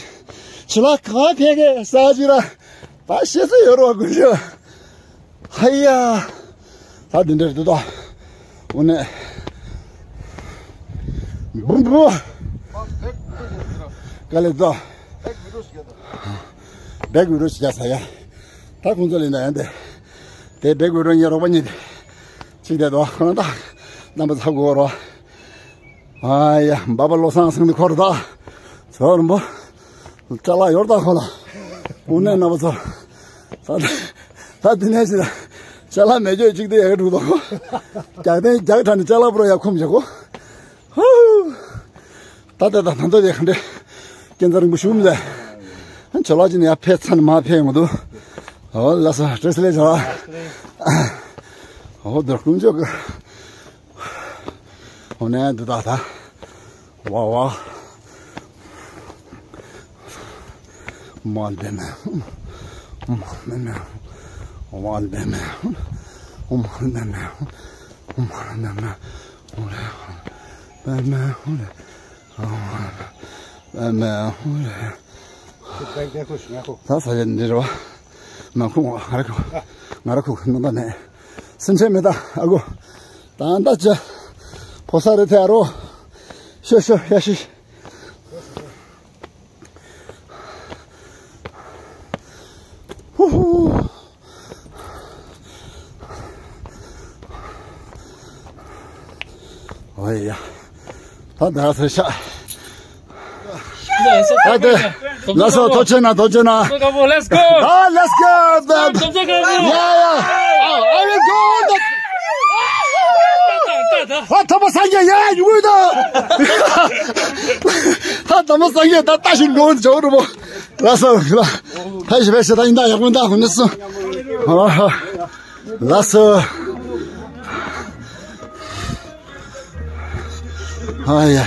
ཆུ་ལ་ག་ཕེ་གེ་ཟ་གི་ར། ད་ཤེས་སུ་ཡོད་རོ་དགོས་ཤོ། ཧ་ཡ། ད་འདི་འདྲ་རེད་དོ། འོ་ནས། འབུམ་འབུམ། དཀའ་ལས་དོ། བེག་བི་རུ་ཞིག་རྒྱག་ས་ཡ། ད་ཁོང་ཚོ་ལས་ན་ཡང་དེ། དེ་བེག་བི་རུ་ངའི་རོགས་པ་གཉིས་དེ། གཅིག་དེ་དོ་ཁོང་ད། རྣམ་པ་ཚ་གོ་རོ། ཨ་ཡ། འབའ་པ་བློ་བཟང་སེང་གེ་འཁོར་ད། ཚོ་རིན་པོ། ཅ་ལག་ཡོར་ད་ཁོ་ལ། དངོས་གནས་རྣམ་པ་ཚོ། ད་ད་འདི་ནས་ཅི་ད། ཅ་ལག་མེད་ཅོ་གཅིག་དེ་ཡག་གི་འགྲོ་ད་ཁོ། རྒྱག་ཏེ་རྒྱག་ཁྲ་ནི་ཅ་ལག་པུ་ར་ཡག་ཁུམ་བྱ་ཁོ། ཧུ། ད་ད་ད་ད་ད་དེ་ག་འདྲ། སྐྱེ་འཚར་རིང་པོ་ཞུམ་ལ། ཅ་ལག་ཅི་ནི་ཡ་ཕེ་ཚན་མ་ཕེ་ཡོང་འདུག་ཨོ་ལ་ས་བཀྲ་ཤིས་བདེ་ལེགས་ཅ་ལག་ཨོ་དོ་ཀུན་ཅོ་གི། འོ་ནས་འདི་དག་ད། ཝ་ཝ། མ་ལྡེ་མེ། མ་ལྡེ་མེ། མ་ལྡེ་མེ། མ་ལྡེ་མེ། མ་ལྡེ་མེ། ཨོ་ལེ། པད་མ་ཧུ་ལེ། པད་མ་ཧུ་ལེ། ད་ས་ཆ་འདི་རེད་བ། མ་ཁུག་ང་ར་ཁུག་ང་ར་ཁུག་ནང་ད་མེད། སེམས་ཁྲལ་མེད་ད་ཨ་གོ། ད་ད་ཅི། ཕོ་ས་རེད་ཐལ་རོ། ཤོ་ཤོ་ཡ་ཤི། ཧུ་ཧུ། ཨོ་ཡ། ད་ད་སེ་ཤ། ད་དེ། ལགས་སོ། ཐོ་ཆེ་ན་ཐོ་ཆེ་ན། Let's go. ཨ། Let's go. ཡ་ཡ། I will go on the. ཧ་ཐོ་པ་སངས་རྒྱས་ཡ་ཡུ་གུ་ད། ཧ་ཐོ་པ་སངས་རྒྱས་ད་ལྟ་ཞིག་འགྲོ་འཇོག་རུ་མོ། ལགས་སོ་ལགས། ཕེབས་ཤིག་ཕེབས་ཤིག་ད་ཡིན་ད་ཡག་པོ་ད་ཧུ་ནི་སུ། ལགས་སོ། ཨ་ཡ།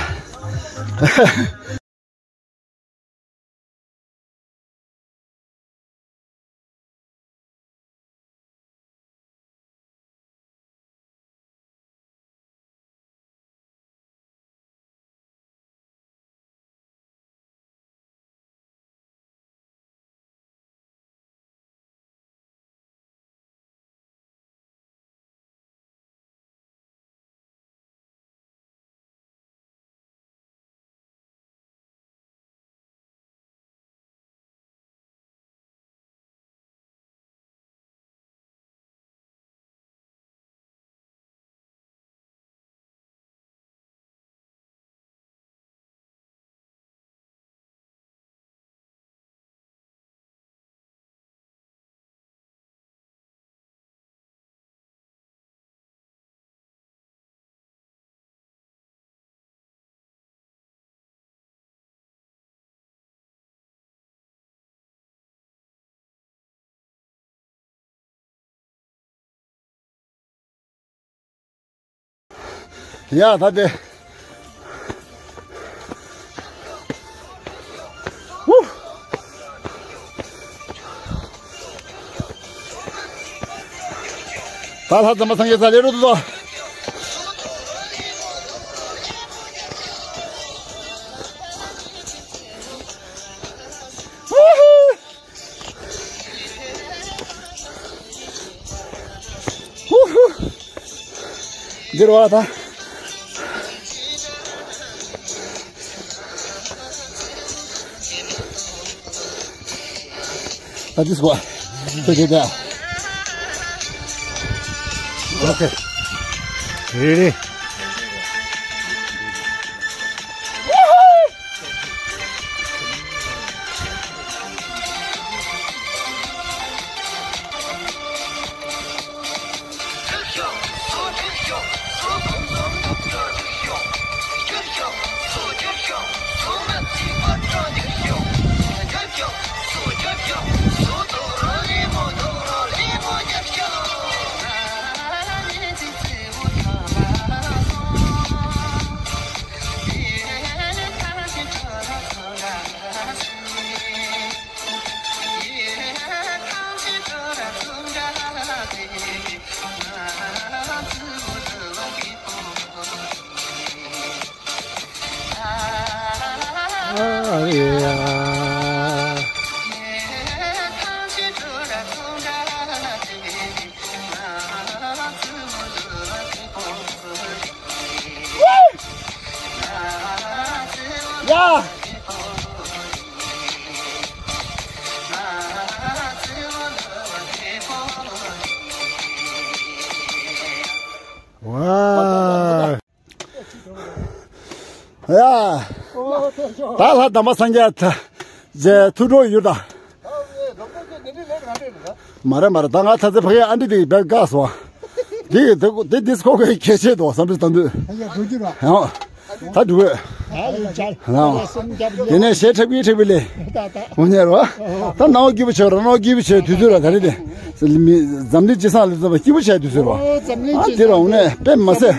ཡ་ད་དེ། ཧུ། ད་ལྷ་ཙམ་པ་སངས་རྒྱས་ས་ལེ་རུ་དུ་དོ། འདིར་བ་ད། ད་འདི་སྐོར། ཁྱོད་ཁྱོད་ད། ཨོ་ཁེ། རེ་རེ། ཡ། ད་ལྷ་དམ་པ་སངས་རྒྱས་ཐུགས་སྤྲོ་ཡོད་ད། མ་རེད་མ་རེད། ད་ང་ཐ་ཚེ་ཕ་གིའི་ཨ་འདྲི་དེ་བས་དགའ་སོང་། འདི་འདི་འདི་ཁོ་གི་གལ་ཆེ་དོ་བསམ་པའི་གཏམ་དུས། ད་འགྲོ་གི་ར། ཡང་། ད་འགྲོ་གི། ལའོ། དེ་ནས་གཞས་འཁྲབ་ཀྱི་འཁྲབ་པའི་ལས། འོ་ཉེ་ར། ད་ནང་སྐྱིད་པོ་བྱས་ར། ནང་སྐྱིད་པོ་བྱས་དུས་ཚོད་ར། ད་རེད་དེ། འཛམ་གླིང་སྤྱི་བསང་ལ་འཛོམས་པ་སྐྱིད་པོ་བྱས་དུས་ཚོད་ར། ཨ་དེ་ར་འོ་ནས་དཔེ་མ་ཟད།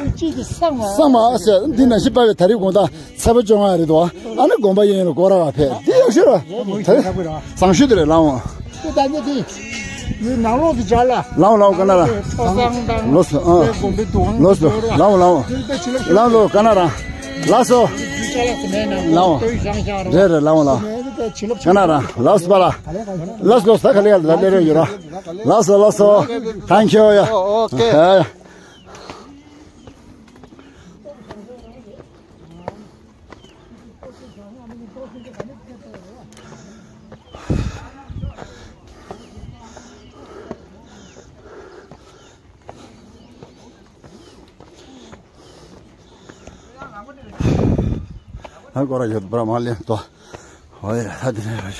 སངས་མ་ཟད་འདི་ནང་བཞིན་པ་བའི་ད་རེས་དགོང་དག་ཚེས་པ་བཅོ་ལྔ་རེད་དོ། ཨ་ནི་དགོན་པ་གཡས་གཡོན་ལ་སྐོར་ར་བ་ཕེབས། འདི་ཡག་ཤོས་ར། ད་རེད། བཟང་ཤོས་དེ་རེད་ལའོ། དེ་ད་ནི་དེ། ཡུལ་ནང་ལོགས་དུ་སྦྱར་ལ། ལའོ་ལའོ་ག་ན་ར། ལོས་སོ། ཨ། ལོས་སོ། ལའོ་ལའོ། ལའོ་ལའོ་ག་ན་ར། ལགས་སོ། ལའོ། རེད་རེད་ལའོ་ལའོ། ག་ན་ར། ལགས་སོ། ལོས་ལོས། ད་ག་ལེ་ཡ་ལ་ལེ་རེ་ཡོད་ར། ལགས་སོ་ལགས་སོ། Thank you ཡ། ཨོ་ཨོ་ཀེ། ཨ། ཨ་ཀོ་ར་ཡོད་པ་མ་ལེན་ཏོ། ཨོ་ཡ་ད་དེ་ནས་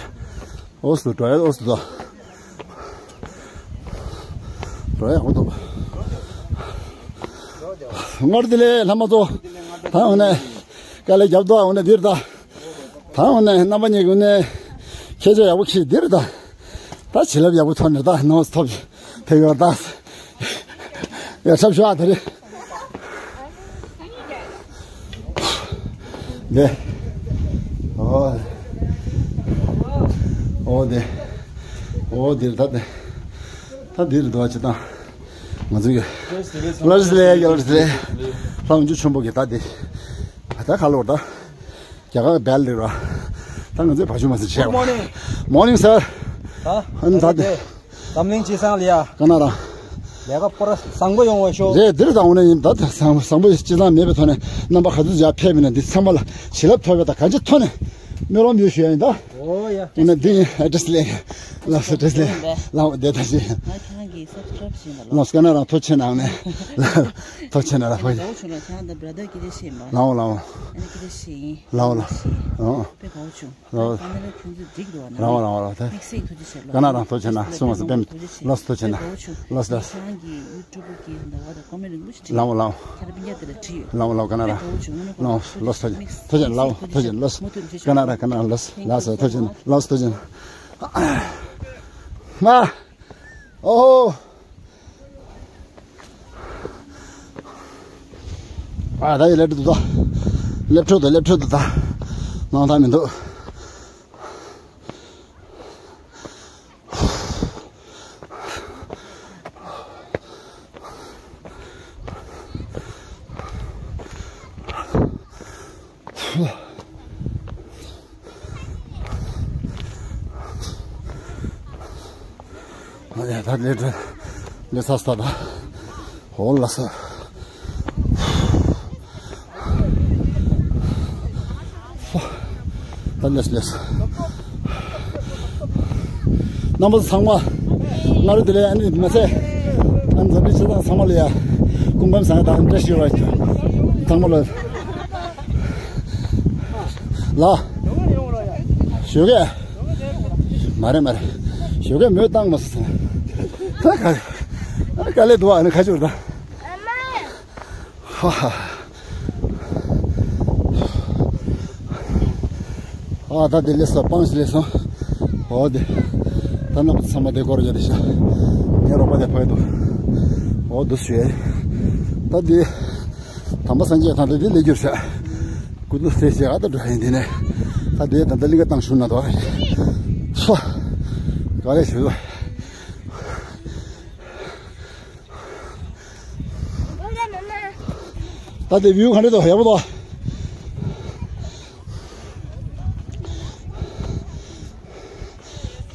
ཨོ་སུ་འགྲོ་ཡ། ཨོ་སུ་འགྲོ་ཡ་ཨོ་ཏོ། སྔར་དེ་ལས་ལྷ་མ་ཏོ། ད་འོ་ནས་དཀའ་ལས་རྒྱབ་ཏོ། འོ་ནས་འདིར་ད། ད་འོ་ནས་རྣམ་པ་གཉིས་ཀྱི་འོ་ནས་ཁྱེད་ཅག་ཡག་པོ་ཁྱེད་འདིར་ད། ད་བྱིན་རླབས་ཡག་པོ་ཐོབ་ནས་ད་ནོར་ཐོབ་ཕེབས་ཡོད་ད། ཡ་ཁྲབ་ཤོག་ཨ་དེ་རེད། ནས། ཨོ། ཨོ་དེ། ཨོ་དེ་ད་དེ། ད་དེ་རེད་དོ་ཅི་ད། ང་ཚོ་གི། ལར་སི་ལེ་ཡ་ལར་སི་ལེ། ལྷ་འོན་ཆུ་ཆེན་པོ་གི་ད་དེ། ད་ག་ལོར་ད། རྒྱ་གར་བལ་རེད་ར། ད་ང་ཚོས་བ་ཆུ་མ་ཟིན་བྱས། Good morning. Morning sir. ད། ཨ་ནི་ད་དེ། འཛམ་གླིང་སྤྱི་བསང་ལ་ཡ། ག་ན་ར། ལས་ཀ་པོ་ར་བཟང་པོ་ཡོང་བ་ཤོག། རེད། འདིར་དང་འོ་ན་ཡིན་ད། བཟང་བཟང་པོ་སྤྱི་བསང་མེད་པའི་ཐོག་ནས་རྣམ་པ་ག་ཚོད་ཡར་ཕེབས་ཡིན་ན་འདི་ཚང་མ་ལ་བྱིན་རླབས་ཐོབ་པའི་ད་གང་ཅི་ཐོག་ནས་སྨོན་ལམ་ཡོད་ཞུ་ཡ་ཡིན་ད། ཨོ་ཡ། འོ་ན་འདི་ཡིན་ཨ་ཌེ་སི་ལས། ལགས་སོ་ཨ་ཌེ་སི་ལས། ལགས་སོ་བདེ་ཐང་ཞིག། ང་ཁྱེད་རང་གི་སབ་སི་ཀ་རབ་བྱས་ཡིན་ལ། ལགས་སོ་ག་ན་རང་ཐུགས་རྗེ་གནང་ནས། ཐུགས་རྗེ་གནང་ལ་ཕ་ཡིན། ལགས་སོ་ཁྱེད་རང་དང་བྷ་ར་དར་ཀི་རེ་ཤེས་མ། ལགས་འོ་ལགས་འོ། ཨ་ནི་ཀི་རེ་ཤེས་ཡིན། ལགས་འོ་ལགས་འོ། དཔེ་དགའ་བོ་བྱུང་། ལགས་འོ། ད་ནི་ལ་ཁྱོད་ཚོ་འགྲིག་འགྲོ་བ་ན། ལགས་འོ་ལགས་འོ་ལགས་འོ། དམིགས་བསལ་ཐུགས་རྗེ་ཆེ་ལགས། ག་ན་རང་ཐུགས་རྗེ་གནང་། སོང་བ་སོ་དཔེ་མི་ཐུགས་རྗེ་ཆེ། ལགས་སོ་ཐུགས་རྗེ་གནང་། ལགས་སོ་ལགས་སོ། ཁྱེད་རང་གི་ཡུ་ཊུབ་གི་ཧན་ད་བ་ད་ཀོ་མེན་ཊི་རིང་པོ་ཞིག་བྲིས། ལགས་འོ་ལགས་འོ། ཁྱེད་རང་སྤུན་ཀྱག་དེ་ལ་བྲིས་ཡོད། ལགས་འོ་ལགས་འོ། ག་ན་རང་། དཔེ་དགའ་བོ་བྱུང་། ལགས་འོ་ལགས་སོ། ཐུགས་རྗེ་ཆེ། ལགས་སོ་ཐུགས་རྗེ་ཆེ། ལགས་སོ་ཐུགས་རྗེ་ཆེ། ག་ན་རང་ག་ན་རང་། ལགས་སོ་ལགས་སོ། ཐུགས་རྗེ་ཆེ། ལགས་སོ་ཐུགས་རྗེ་ཆེ། ཨོ། ཨ་ད་ཡི་ལེབ་ཏུ་ད། ལེབ་ཁྲོད་དུ་ལེབ་ཁྲོད་དུ་ད། སྣང་དག་མི་འདུག། ད་ལས་ད་ལས་ས་ས་ད་ཧོ་ལ་ས། ད་ལས་ལས། རྣམ་པ་ཚང་མ། སྔ་རོལ་དེ་ལས་ཨ་ནི་མ་ཚད། ཨ་ནི་འཛམ་བུའི་སྤྱི་བཏང་ཚང་མ་ལ་ཡ། སྐུ་ཁམས་བཟང་དང་བཀྲ་ཤིས་བདེ་ལེགས། ཚང་མ་ལ། ལ། ཞོགས་ཀས། མ་རེད་མ་རེད། ཞོགས་ཀས་མོས་བཏང་མ་སོང་། ད་ག། ཨ་ནི་དཀའ་ལས་འདུག་ཨ་ནི་ཁ་ཆུར་ད། ཧ་ཧ། ཨ་ད་དེ་ལས་ས་སྤང་ཞིག་ལས་སོང་། འོ་དེ། ད་རྣམ་པ་ཚང་མ་དེ་སྐོར་ཡོད་དེ་ཤ། ངའི་རོགས་པ་དེ་ཕ་གི་འདུག་འོ་འདུག་ཞུ་ཡ། ད་དེ། དམ་པ་སངས་རྒྱས་དང་དེ་ལས་རྒྱུར་བྱ། ཀུན་ཏུ་སེ་ཞེ་ག་ད་འགྲོ་ཡིན་དེ་ནས། ད་དེ་ད་ད་ལི་ག་བཏང་ཞུ་ན་དོ། ཧ། ག་རེ་ཞུ། ད་དེ་བིའུ་ག་འདྲ་འདུག་ཡག་པོ་འདུག་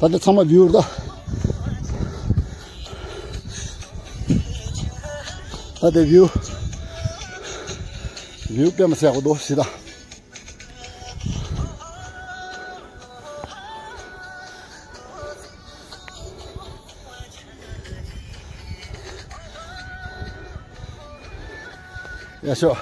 ད་དེ་ཚང་མ་བིའུ་རེད་ད། ད་དེ་བིའུ། བིའུ་དཔེ་མི་སྲིད་ཡག་པོ་འདུག་ཞེ་ད། ཡ་ཤོ།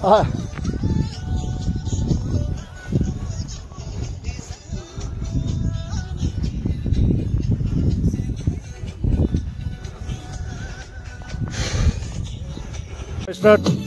ཨ། Start.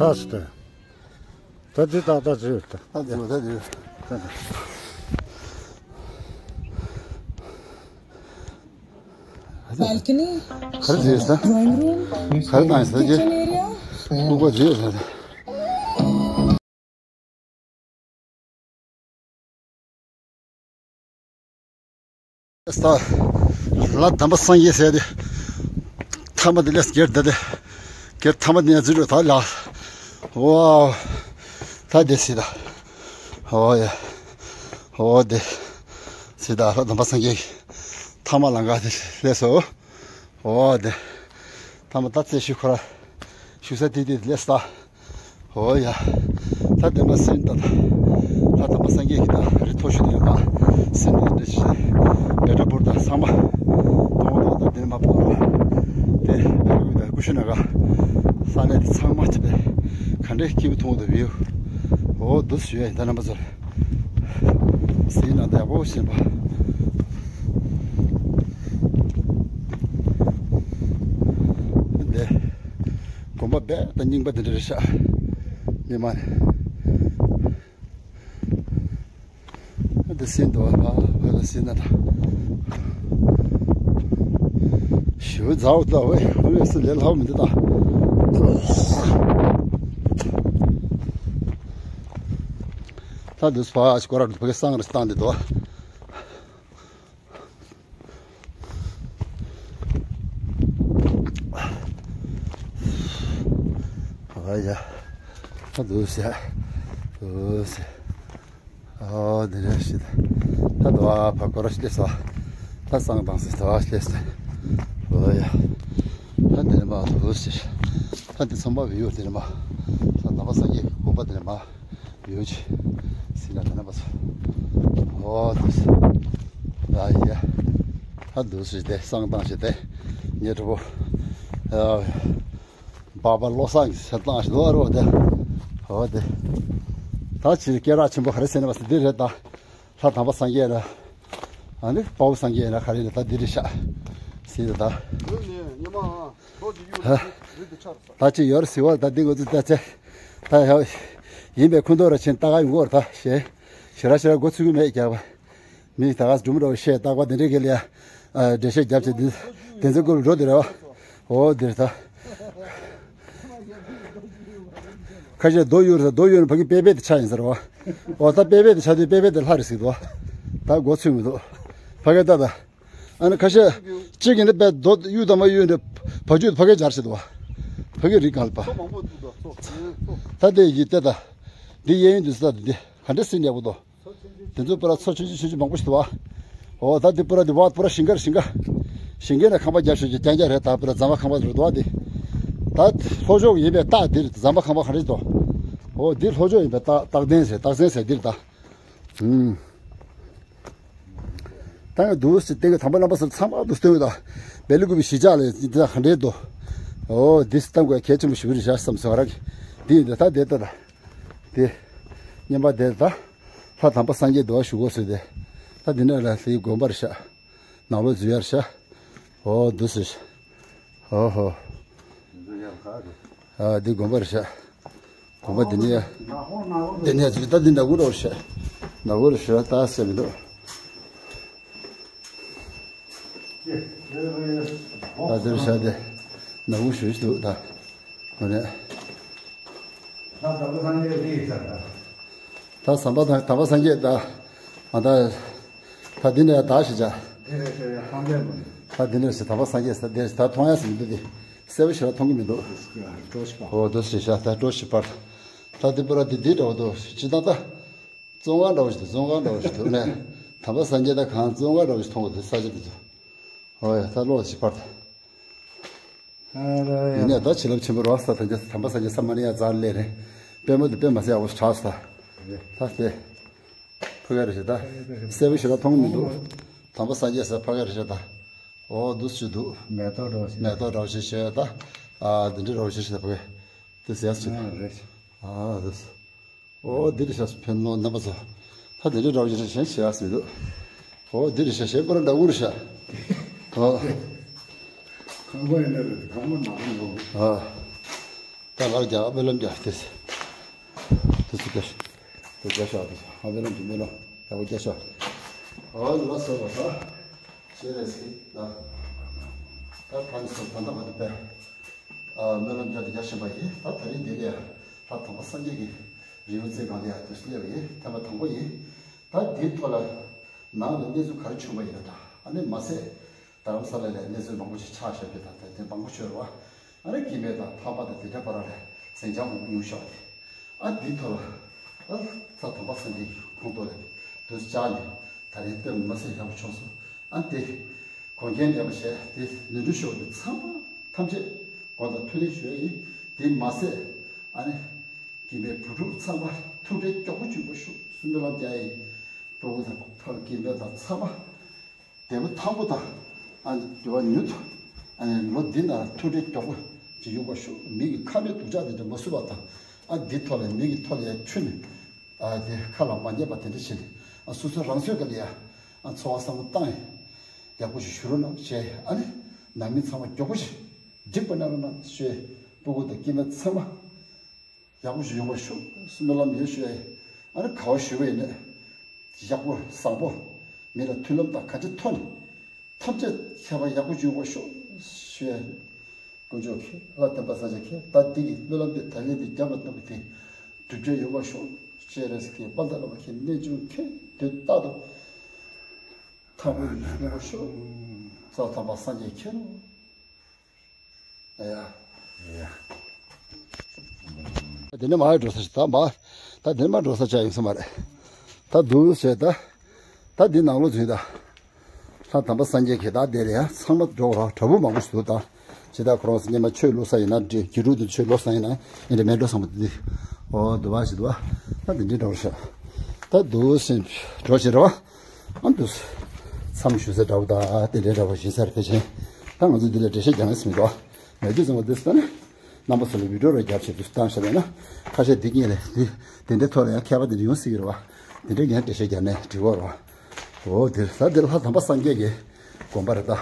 ད་ཟེར་ཏེ། ད་འདི་ཏག་ཏག་ཅིག་ཡོད་ད། ད་འདི་ད་འདི་ཡོད། ད་འདི། Balcony, ག་རེ་བྱས་ཟེར། Drawing room, ག་རེ་བཏང་ཡིན་ཟེར་གྱི། kitchen area. ལྐུགས་པ་བྱས་ཟེར། ས། ལྷ་དམ་པ་སངས་རྒྱས་ཟེར་ཏེ། ཐ་མ་དེ་ལས་སྒེར་བསྡད་དེ། སྒེར་ཐ་མ་དེ་ནས་འཛུལ་འགྲོ་ད་ལ། ཝའོ། ད་དེ་སྲིད་ད། ཨོ་ཡ། ཨོ་དེ། སྲིད་ད་ལྷ་དམ་པ་སངས་རྒྱས་ཀྱི་ཐ་མ་ལམ་ཁ་དེ་སླེབས་སོ། ཨོ་དེ། ཐ་མ་ད་རྩེ་ཤུལ་ཁོ་ར། བཞུགས་ས་དེ་དེ་སླེབས་ས། ཨོ་ཡ། ད་དེ་མ་སྲིད་ད་ད། ད་ད་མ་སངས་རྒྱས་ཀྱི་ད་རི་མཐོ་ཤོས་དེ་ཡོད་ད། སྲིད་ད་འདི་ཤི། བེ་ཏྲ་བུར་ད་ཚང་མ། གཏོང་ད་ད་དེ་མ་པོ་ར། དེ་ཨ་ཁུ་ད་ཀུ་ཤུ་ན་ག་ས་གནས་དེ་ཚང་མ་ཅི་པའི། ག་འདྲའི་སྐྱིད་པོ་མཐོང་ད་བིའུ། ཨོ་འདུག་ཞུ་ཡ་ད་རྣམ་པ་ཚོར། སྲིད་ན་ད་ཡག་པོ་ཤེས་པ། འདི། དགོན་པ་རྦད་དེ་རྙིང་པ་དེ་འདྲ་རེད་ཤག་ཉི་མ་ནས། འདི་སྲིད་འདུག་བ། ཕ་ཕ་ལ་སྲིད་ན་ད། ཞུ་ཛའོ་ད་ཝེ་ཧ་ལས་སུ་ལས་ལྷག་མི་འདུག་ད། ད་འདི་སུ་ཕ་ཞིག་ཁོ་ར་ཕ་གི་སང་རེ་བཏང་འདི་འདུག་བ། ཨ་ཡ། ད་འདུག་ཟེར། འདུག་ཟེར། ཨོ་འདི་འདྲ་ཞིག་ད། ད་འདུག་ཨ་ཕ་ཁོ་ར་ཞིག་སླེབས་སོ། ད་སང་དང་ཟེར་འདུག་ཨ་སླེབས་སོ། ཨོ་ཡ། ད་འདི་ནས་མ་འདུག་ཟེར། ད་འདི་ཚང་མ་བི་ཡོ་འདི་ནས་མ། ད་ནང་པ་སངས་རྒྱས་ཀྱི་དགོན་པ་འདི་ནས་མ། ཡོད་ཅི། སྲིད་ན་ད་ན་པ་ཚོ། ཨོ་དུ་སི། ཨ་ཡ། ཧ་དུ་སི་དེ་སང་དང་ཞི་དེ། ཉེ་གྲོགས་པོ། ཨ། བ་བ་བློ་བཟང་གི་ས་དང་ཞི་དོ་རོ་དེ། ཨོ་དེ། ད་ཅི་སྐད་གྲགས་ཆེན་པོ་ག་རེ་ཟེར་ན་པ་སི་འདི་རེད་ད། ལྷ་དམ་པ་སངས་རྒྱས་ལ། ཨ་ནི་དཔའ་བོ་སངས་རྒྱས་ལ་ག་རེ་ལ་ད་འདི་རེད་ཤག་སྲིད་ད། ད་ཅི་ཡོད་རེད་ཟི་བ་ད་འདི་ང་ཚོ་ད་ཚེ། ད་ཡ། ཡིན་པའི་ཁུ་འདོ་ར་ཆེན་ལྟ་ག་ཡོང་གོ་ར་ད་ཞེས། ཞེ་ར་ཞེ་ར་འགོ་ཚུགས་ཀྱི་མེད་རྒྱག་པ། མི་ད་ག་སྒྲུང་རོ་བཤད་རྟག་པ་དེ་འདྲས་ཀྱི་ལ་ཡ། འགྲེལ་བཤད་རྒྱབ་ཆེ་འདི། དེ་ཚོ་སྐོར་འགྲོ་དེ་རེད་བ། འོ་དེ་རེད་ད། ཁ་ཤས་རྡོ་ཡོད་རེད་རྡོ་ཡོད་ན་ཕ་གི་པེ་པེ་དེ་ཆ་ཡིན་ཟེར་བ། འོ་ད་པེ་པེ་དེ་ཆ་དུས་པེ་པེ་དེ་ལྷ་རེད་ཟེར་བ། ད་འགོ་ཚུགས་མི་འདུག་ཕ་གི་ད་ད། ཨ་ནི་ཁ་ཤས། གཅིག་གིས་ནི་པད་རྡོ་གཡུ་དང་མ་གཡུ་འདྲ། བ་ཕྱུགས་ཕ་གིར་སྦྱར་བྱེད་དོ། ཕ་གིར་རིགས་གང་ལ་པ། ད་དེ་ཡི་ལྟེ་ད། འདི་གཡས་གཡོན་དུ་ས་འདི་ག་འདྲ་སྲིད་ནས་པོ་དོ། དེ་ཚོ་པུ་ར་མཚོ་ཆུང་ཆུང་ཆུང་ཆུང་མང་པོ་ཞིག་འདུག་བ། འོ་ད་འདི་པུ་ར་འདི་བ་པུ་ར་ཞིང་ཁར་ཞིང་ཁ། ཞིང་ཁའི་ནས་ཁང་པ་རྒྱབ་ཤོད་ཀྱི་རྐྱང་རྐྱང་རེད་ད་པུ་ར་ཛམ་བྷ་ཁང་པ་རེད་འདུག་བ་འདི། ད་ལྷོ་ཕྱོགས་ཡིན་པའི་རྟགས་འདིར་ཛམ་བྷ་ཁང་པ་ག་རེ་འདུག་འོ་འདི་ལྷོ་ཕྱོགས་ཡིན་པའི་རྟགས་རྟགས་ལྡན་ཟེར་རྟགས་མཚན་ཟེར་འདིར་ད། ཧུམ། ད་ང་འདུག་སེ་སྟེང་གི་དམ་པ་རྣམ་པ་ཚོ་ཚང་མ་འདུག་སྟོན་གི་ད། བེ་ལི་ཀུ་པའི་གཞིས་ཆགས་ལ་འདི་ད་ག་འདྲའི་འདུག་འོ་འདི་སེ་གཏམ་དགོས་གལ་ཆེན་པོ་ཞིག་རེད་བཞག་བསམ་སོང་ར་གི། འདི་འདི་ད་འདི་ད་ད། འདི། བསྙེན་པ་འདི་ད། ལྷ་དམ་པ་སངས་རྒྱས་འདུ་བ་ཞུ་དགོས་སོ་དེ། ད་འདི་ནས་ལ་ལྷའི་དགོན་པར་བཞག་ནང་ལོགས་འཛུལ་ཡར་བཞག་འོ་འདུག་སེ་བཞག་འོ་ཧོ། ཨ་འདི་དགོན་པར་བཞག་དགོན་པ་འདི་ནས་ཡ། འདི་ནས་ཚུར་ད་འདི་ནག་པོ་རོ་ཤ། ནག་པོ་རོ་ཤ་ད་ཟེར་མི་འདུག་ད་འདིར་ཤ་དེ་ནག་པོ་ཞུ་ཞུ་འདུག་ད། ཨ་ནི། ད་ཟམ་པ་དང་དམ་པ་སངས་རྒྱས་ད། ཨ་ད། ད་འདི་ནས་ད་ཞིག་བྱ། ད་འདི་ནས་ཞིག་དམ་པ་སངས་རྒྱས་ཟེར་དེ་ད་མཐོང་ཡ་ཟིན་འདུག་དེ། གསལ་པོ་ཞེ་དྲག་མཐོང་གི་མི་འདུག་འོ་དོ་ཞེས་ཤ་ད་སྤྲོ་ཞིག་པར། ད་དེ་པུ་ར་དེ་དེ་འདྲ་བོ་འདུག་ཅི་ད་ད། བཙོན་ཁང་འདྲ་བོ་ཞིག་འདུག་བཙོན་ཁང་འདྲ་བོ་ཞིག་འདུག་ནས། དམ་པ་སངས་རྒྱས་ད་གང་བཙོན་ཁང་འདྲ་བོ་ཞིག་མཐོང་གི་འདུག་ས་ཆ་དེ་ཚོ། འོ་ཡ་ད་ལོག་ཞིག་པར་ད། ཡིན་ནས་ད་བྱིན་རླབས་ཆེན་པོ་རོགས་ས་ད་ད་དམ་པ་སངས་རྒྱས་ས་མ་ནི་ཡ་ཛར་ལེ་རེད། པད་མོ་དེ་པད་མ་སེ་ཡག་པོ་ཞིག་གྲགས་སོ་ད། ད་དེ། ཕ་ག་རེ་ཞེ་ད། གསལ་པོ་ཞེ་དྲག་མཐོང་མི་འདུག་དམ་པ་སངས་རྒྱས་ཟེར་ཕ་ག་རེ་ཞེ་ད། འོ་འདུག་སེ་འདུག་མེ་ཏོག་འདྲ་བོ་ཞིག་མེ་ཏོག་འདྲ་བོ་ཞིག་ཞེ་ད། ཨ་འདི་འདྲ་འདྲ་བོ་ཞིག་ཞེ་ད་ཕ་ག་དེ་ཟེར་ཞེ་ད། ཨ་རེད། ཨ་འདུག་འོ་འདི་རེ་ཞེ་ཕན་ལོ་རྣམ་པ་ཚོ། ད་འདི་འདྲ་འདྲ་བོ་ཞིག་རེ་ཞེ་ཞེ་ཡ་སེ་འདུག་འོ་འདི་རེ་ཞེ་ཞེ་པོ་ར་འདྲ་བོ་རེ་ཞེ། ཨོ། ཁང་པ་ཡིན་ན་རེད་ཁང་པ་ནག་པོ་འདུག་ཨ། ད་ལར་རྒྱག་སྨོན་ལམ་རྒྱག་དེ། དེ་ཚོ་རྒྱག་ཤོག་དེ་རྒྱག་ཤོག་དེ་ཚོ་སྨོན་ལམ་གྱི་སྨོན་ལམ་ཡག་པོ་རྒྱག་ཤོག་ཨོ་ལ་སོ་བ་ད། ཤེས་རེ་སི་ད། ད་ཕན་སོ་ད་ད་བ་དུ་པེ། སྨོན་ལམ་རྒྱག་དེ་རྒྱག་བཞིན་པ་ཡིན། ད་ད་རིང་འདི་ལ་ལྷ་དམ་པ་སངས་རྒྱས་ཀྱི་རི་བོ་རྩེ་སྒང་ལ་ཡ་དུས་སུ་སླེབས་པ་ཡིན། ཐེངས་མ་དང་པོ་ཡིན། ད་འདིའི་ཐོག་ལ་ནང་ལ་གནས་ཚུལ་ག་རེ་བྱུང་བ་ཡིན་ན་འདྲ། ཨ་ནི་མ་ཟད་རྡ་རམ་ས་ལ་ལ་གནས་ཚུལ་མང་པོ་ཞིག་ཆགས་བཞག་པའི་ད་ད་དེ་མང་པོ་ཤོད་རོགས། ཨ་ནི་སྐྱེ་དམན་དང་ཕ་མ་དང་དེ་འདྲ་བར་ལ་ཟིང་ཆ་མང་པོ་ཡོང་ཤག་དེ། ཨ་འདིའི་ཐོག་ལ་ཨ་ལྷ་དམ་པ་སངས་རྒྱས་ཀྱི་ཁོང་ཐོག་ལ་དུས་སུ་བཅར་ནས་ད་རིང་དཔེ་མ་སྲིད་ཡག་པོ་བྱུང་སོང་། ཨ་དེ་གོང་ཁེངས་ལེགས་པ་བྱས་དེ་ནོར་འཁྲུལ་ཤོར་བའི་ཚང་མ་ཐམས་ཅད་དགོངས་དག་ཐུགས་ལས་ཞུ་ཡ་ཡིན། དེ་མ་ཟད་ཨ་ནི་སྐྱེ་དམན་བུ་ཕྲུག་ཚང་མ་ཐུགས་ཁྲལ་མགྱོགས་པོ་བྱུང་བ་ཤོག་སྨོན་ལམ་རྒྱག་ཡ་ཡིན། སྤུ་གུ་དང་ཕ་སྐྱེ་དམན་དང་ཚང་མ་བདེ་པོ་ཐང་པོ་དང་ཨ་ནི་འགྱུར་བ་མྱུར་དུ་ཨ་ནི་ལོ་འདི་ནང་ཐུགས་ཁྲལ་མགྱོགས་པོ་ཅིག་ཡོང་བ་ཤོག་མི་གི་ཁ་ནས་སྡུག་ཅག་དེ་འདྲ་མ་གསུང་བ་དང་། ཨ་འདི་ཐོག་ལ་མི་གི་ཐོག་ལ་ཡ་ཁྱོན་ནས་ཨ་དེ་ཁ་ལ་མ་ཉན་པ་དེ་འདྲ་བྱས་ནས་ཨ་སོ་སོ་རང་ཚོའི་སྒང་ལ་ཡ་ཨ་འཚོ་བ་བཟང་པོ་བཏང་ཡ་ཡག་པོ་ཞིག་ཞུ་རོགས་གནང་ཞེས། ཨ་ནི་ནང་མི་ཚང་མ་མགྱོགས་པོ་ཞིག་འགྲིག་པ་གནང་རོགས་གནང་ཞེས། སྤུ་གུ་དང་སྐྱེ་དམན་ཚང་མ་ཡག་པོ་ཞིག་ཡོང་བ་ཤོག་སྨོན་ལམ་ཡོད་ཞུ་ཡ་ཡིན། ཨ་ནི་ག་བ་ཞུ་བ་ཡིན་ན་ཡག་པོ་བཟང་པོ་མི་ལ་མཐུན་ལམ་དང་ག་ཅི་ཐོག་ནས་ཐམས་ཅད་ཁྱད་པར་ཡག་པོ་ཞིག་ཡོང་བ་ཤོག་ཞུ་ཡ་ཡིན། དཀོན་མཆོག་མཁྱེན། ལྷ་དམ་པ་སངས་རྒྱས་མཁྱེན། ད་འདི་གི་སྨོན་ལམ་འདི་ད་ལན་འདི་བརྒྱབ་པ་ལྟ་བུ་དེ་སྒྲུབ་བྱ་ཡོང་བ་ཤོག་ཅེས་རེ་ཟེར་མཁན་དཔལ་ལྡན་བླ་མ་མཁྱེན། རྣལ་འབྱོར་མཁྱེན། དུས་རྟག་ཏུ་ཐག་པ་ཡོང་བ་ཤོག་ལྷ་དམ་པ་སངས་རྒྱས་མཁྱེན། ཡ། ཡ། དེ་ནས་མར་འགྲོ་ས་ཞིག་ད་མར། ད་དེ་ནས་མར་འགྲོ་ས་ཆགས་ཡོང་ས་མ་རེད། ད་འདུག་ཟེར་ད། ད་འདི་ནང་ལོགས་ཚུད་ད། ལྷ་དམ་པ་སངས་རྒྱས་ཀྱི་ད་དེ་རེད་ཡ། ཚང་མ་འགྲོ་ར་དྲ་འབུ་མང་པོ་ཞིག་འདུག་ད། ཇི་ལྟར་ཁོ་རང་སེམས་ཉི་མ་ཆོས་ལོ་ས་ཡིན་ན་འདྲི། དགེ་ཕྲུག་དེ་ཆོས་ལོ་ས་ཡིན་ན་ཡིན་འདྲ་མེད་འགྲོ་བསམ་པ་དེ། ཨོ་འདུག་བ་ཞིག་འདུག་བ། ད་འདི་འདྲི་འགྲོ་ཤག་ད་འདུག་སེམས་འགྲོ་ཞིག་རེད་བ། ཨ་འདུག་མཚམས་ཞུ་ས་འདྲ་བོ་ད་དེ་འདྲའི་འདྲ་བོ་ཞིག་ས་རེད། ཕལ་ཆེར་ད་ང་ཚོ་འདི་ལ་འགྲེལ་བཤད་རྒྱག་ཡ་ཟེར་མི་འདུག་བ། མེད་དུས་ཙམ་པ་འདུག་ད་ནི། རྣམ་པ་ཚོ་ལ་བི་ཌིའོ་རེ་རྒྱབ་བྱས་དུས་བཏང་བཞག་པས་ན། ཁ་ཤས་འདི་གཉིས་ལས་འདི་དེ་འདྲའི་ཐོག་ལ་ཡང་མཁས་པ་དེ་འདྲ་ཡོང་སྲིད་ཀྱི་རེད་བ། དེ་འདྲའི་ངས་འགྲེལ་བཤད་རྒྱག་ནས་འགྲིག་གོ་རེད་བ། འོ་དེ་ད་འདི་ལྷ་དམ་པ་སངས་རྒྱས་ཀྱི་དགོན་པ་རེད་ད།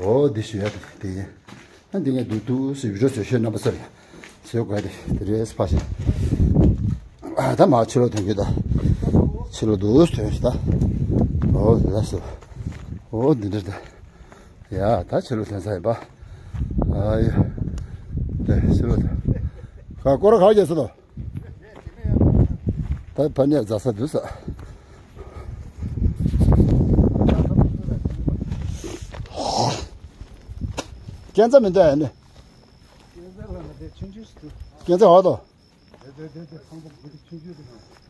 འོ་འདི་ཞུ་ཡ་དེ་ཡིན། ཨ་འདི་ངས་འདུག་འདུག་སེ་བི་ཌིའོ་བཟོས་ཤོད། རྣམ་པ་ཚོ་ལ་བཟོས་དགོས་དེ་དེ་རེད་ཕ་ཤི། ཨ་ད་མ་ཕྱི་ལོགས་ཐོན་གྱི་ད། ཕྱི་ལོགས་འདུག་སེ་ཐོན་ཤི་ད། འོ་དེ་ལ་སོ། འོ་འདི་འདྲ་ད། ཡ་ད་ཕྱི་ལོགས་ཐོན་ས་ཡིན་པ། ཨ་ཡ། དེ་ཕྱི་ལོགས་ད། ཁ་སྐོར་ག་རྒྱག་ས་དོ། ད་ཕ་ནས་རྫ་ས་འདུག་ས། སྐྱེན་ཚ་མི་འདུག་ཨ་ནི། སྐྱེན་ཚ་འོག་ཏུ།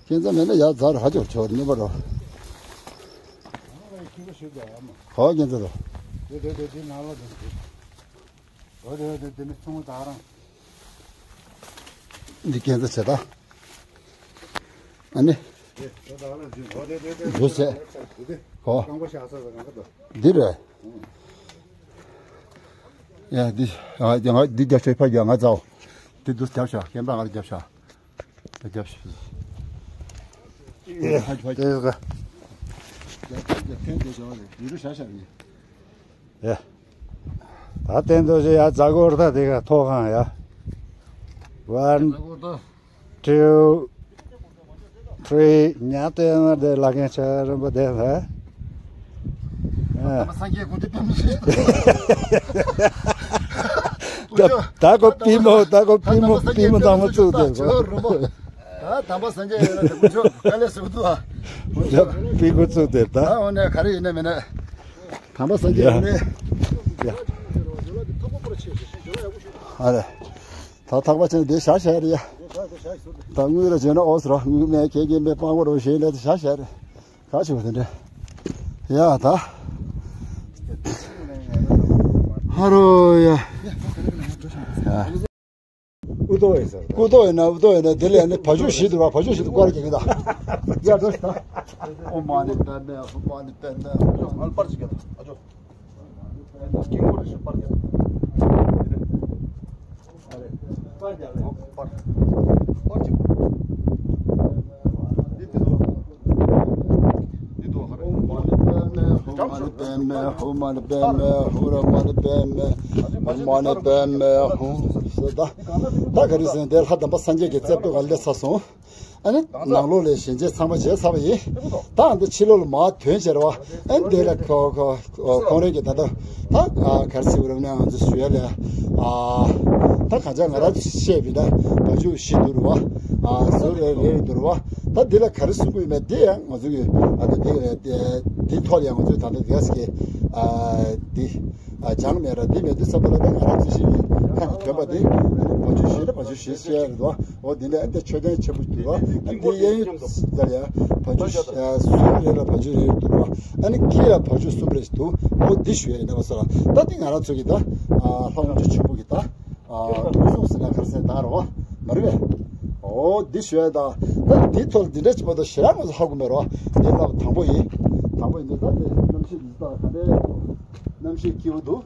སྐྱེན་ཚ་མེད་ན་ཡར་རྫ་རུ་ཧ་ཅང་ཆོག་ནི་པ་རོ། ཧོ་སྐྱེན་ཚ་རོ། འདི་སྐྱེན་ཚ་བྱེད་ད། ཨ་ནི། འདུག་ཟེར། ཧོ། འདི་རེད། ཡ་འདི། ཡ་འདི་རྒྱབ་ཤོག་ཕར་རྒྱབ། ང་ཚོ་འདི་འདུག་རྒྱབ་ཤོག་སྐེམ་པ་ང་རྒྱབ་ཤོག་རྒྱབ་ཤོག་ཕར་ཕར། རྒྱབ་ཤོག་རྒྱབ་ཐེངས་འདི་ཤོག་ཡུ་རུ་ཤ་ཤ་ཡིན། ཡ། ད་བསྟན་ཏོ་ཞེ་ཡ་རྫ་སྐོར་ད་དེ་ག་ཐོག་ཁང་ཡ། One, two, three. ཉ་སྟོན་ན་དེ་ལ་ཁན་ཆ་རིམ་པ་དེ་ལ། ཨ། ད་ད་གོ་པི་མོ་ད་གོ་པི་མོ་པི་མོ་དང་མོ་བཙུགས་དེ་གོ། ད་དམ་པ་སངས་རྒྱས་ཡིན་ན་དེ་ཀུན་སྤྱོད་དཀའ་ལས་སུ་འདུག་ཨ། ཡ་པི་མོ་བཙུགས་དེ་ད། ད་འོ་ནས་ག་རེ་ཡིན་ན་མིན་ན། དམ་པ་སངས་རྒྱས་ཡིན་ནས། ཡ། ཨ་རེ། ད་ཐག་པ་ཆེན་འདི་བཞག་བཞག་རེད་ཡ། ད་དངུལ་ར་བྱས་ན་ཨོ་སི་ར་དངུལ་མེད་ཁེ་ཁེ་མེད་སྤང་བོ་རོ་ཞེས་ལས་དེ་བཞག་བཞག་རེད། ག་ཆེ་བ་དེ་འདྲ། ཡ་ད། ཧ་རོ་ཡ། ཀུ་ཏོ་ཡིན་ཟེར། ཀུ་ཏོ་ཡིན་ན་ཀུ་ཏོ་ཡིན་ན་དེ་ལས་ནི་བ་ཕྱུགས་བཞི་འདུག་བ། བ་ཕྱུགས་བཞི་འདུག་སྐོར་གྱི་གི་ད། ཡ་ད་ད། ཨོཾ་མ་ཎི་པདྨེ་ཧཱུྃ། མ་ཎི་པདྨེ་ཧཱུྃ། ཨ་ལ་པར་ཅིག་གི་ད་ཨ་ཅོ། དཀྱིལ་འཁོར་རེ་ཞིག་པར་རྒྱབ། པར་རྒྱབ་ལེ། པར། པར་གཅིག་འདི་འདི་ཚོ། འདི་ཚོ་ཧ་རེ། ཨོཾ་མ་ཎི་པདྨེ་ཧཱུྃ། མ་ཎི་པདྨེ་ཧཱུྃ། མ་ཎི་པདྨེ་ཧཱུྃ། ར་མ་ཎི་པདྨེ་ཧཱུྃ། མ་ཎི་པདྨེ་ཧཱུྃ། ད་ད་ག་རེ་ཟེར་ན་དེ་ལྷ་དམ་པ་སངས་རྒྱས་ཀྱི་རྩེ་ལྟོ་ག་སླེབས་ཚར་སོང་། ཨ་ནི་ནང་ལོགས་ལ་ཞལ་མཇལ་ཚང་མ་བྱས་ཚར་བ་ཡིན། ད་ཨ་འདི་ཕྱི་ལོགས་ལ་མར་ཐོན་བྱས་རེད་བ། ཨ་ནི་དེ་ལ་ཁོ་ཁོ་ཁོང་རང་གི་ད་ལྟ་ད་ག་རེ་ཟེར་དགོས་རེད་ན་ང་ཚོ་ཞུ་ཡ་ལ་ཨ་ད་གང་ཅག་ང་རང་ཚོ་བཤད་པའི་ད་བ་ཕྱུགས་བཞི་འདུག་རེད་བ། ཨ་ཟུར་རེ་རེ་རེ་འདུག་རེད་བ། ད་འདི་ལ་ག་རེ་གསུང་གི་ཡོད་མེད་འདི་ཡང་ང་ཚོ་གི་ཨ་ད་འདི་འདི་ཐོག་ལ་ཡང་ང་ཚོས་ད་ལྟ་འདི་ག་ཟེར་གི་ཨ་འདི། ཨ་སྦྱང་མེད་ར་འདི་མེད་དུས་ཙམ་པ་ལ་ད་ང་རང་ཚོ་ཞིག་གི་ཁ་ནས་ཐོན་པ་དེ་བ་ཕྱུགས་བཞི་ལ་བ་ཕྱུགས་བཞི་བཤད་རེད་དོ། འོ་འདི་ནས་ཨ་འདི་མཆོད་རྟེན་ཆེན་པོ་འདུག་ར། ཨ་འདི་གཡས་གཡོན་ལ་ཡ་བ་ཕྱུགས་ཨ་གསུམ་རེ་ལ་བ་ཕྱུགས་རེ་རེ་འདུག་ར། ཨ་ནི་དཀྱིལ་ལ་བ་ཕྱུགས་གསུམ་རེ་ཞིག་འདུག་འོ་འདི་ཞུ་ཡ་ཡིན་ན་བ་སོ་ར། ད་འདི་ང་རང་ཚོ་གི་ད་ཨ་ལྷ་དབང་ཕྱུག་ཆེན་པོ་གི་ད་ཨ་ལུས་ཟུངས་ཟེར་ན་ག་རེ་ཟེར་ད་ར་བ་མ་རེད་པས། འོ་འདི་ཞུ་ཡ་ད་ད་འདི་ཐོག་འདི་འདྲ་ཅིག་མ་གཏོགས་ཞེ་དྲག་ང་ཚོ་ཧ་གོ་མེད་ར་བ། འདི་ལ་དང་པོ་ཡིན། དང་པོ་ཡིན་དུས་ད་འདི་གནམ་གཤིས་འདི་ད་ག་འདྲ་གནམ་གཤིས་སྐྱིད་པོ་འདུག་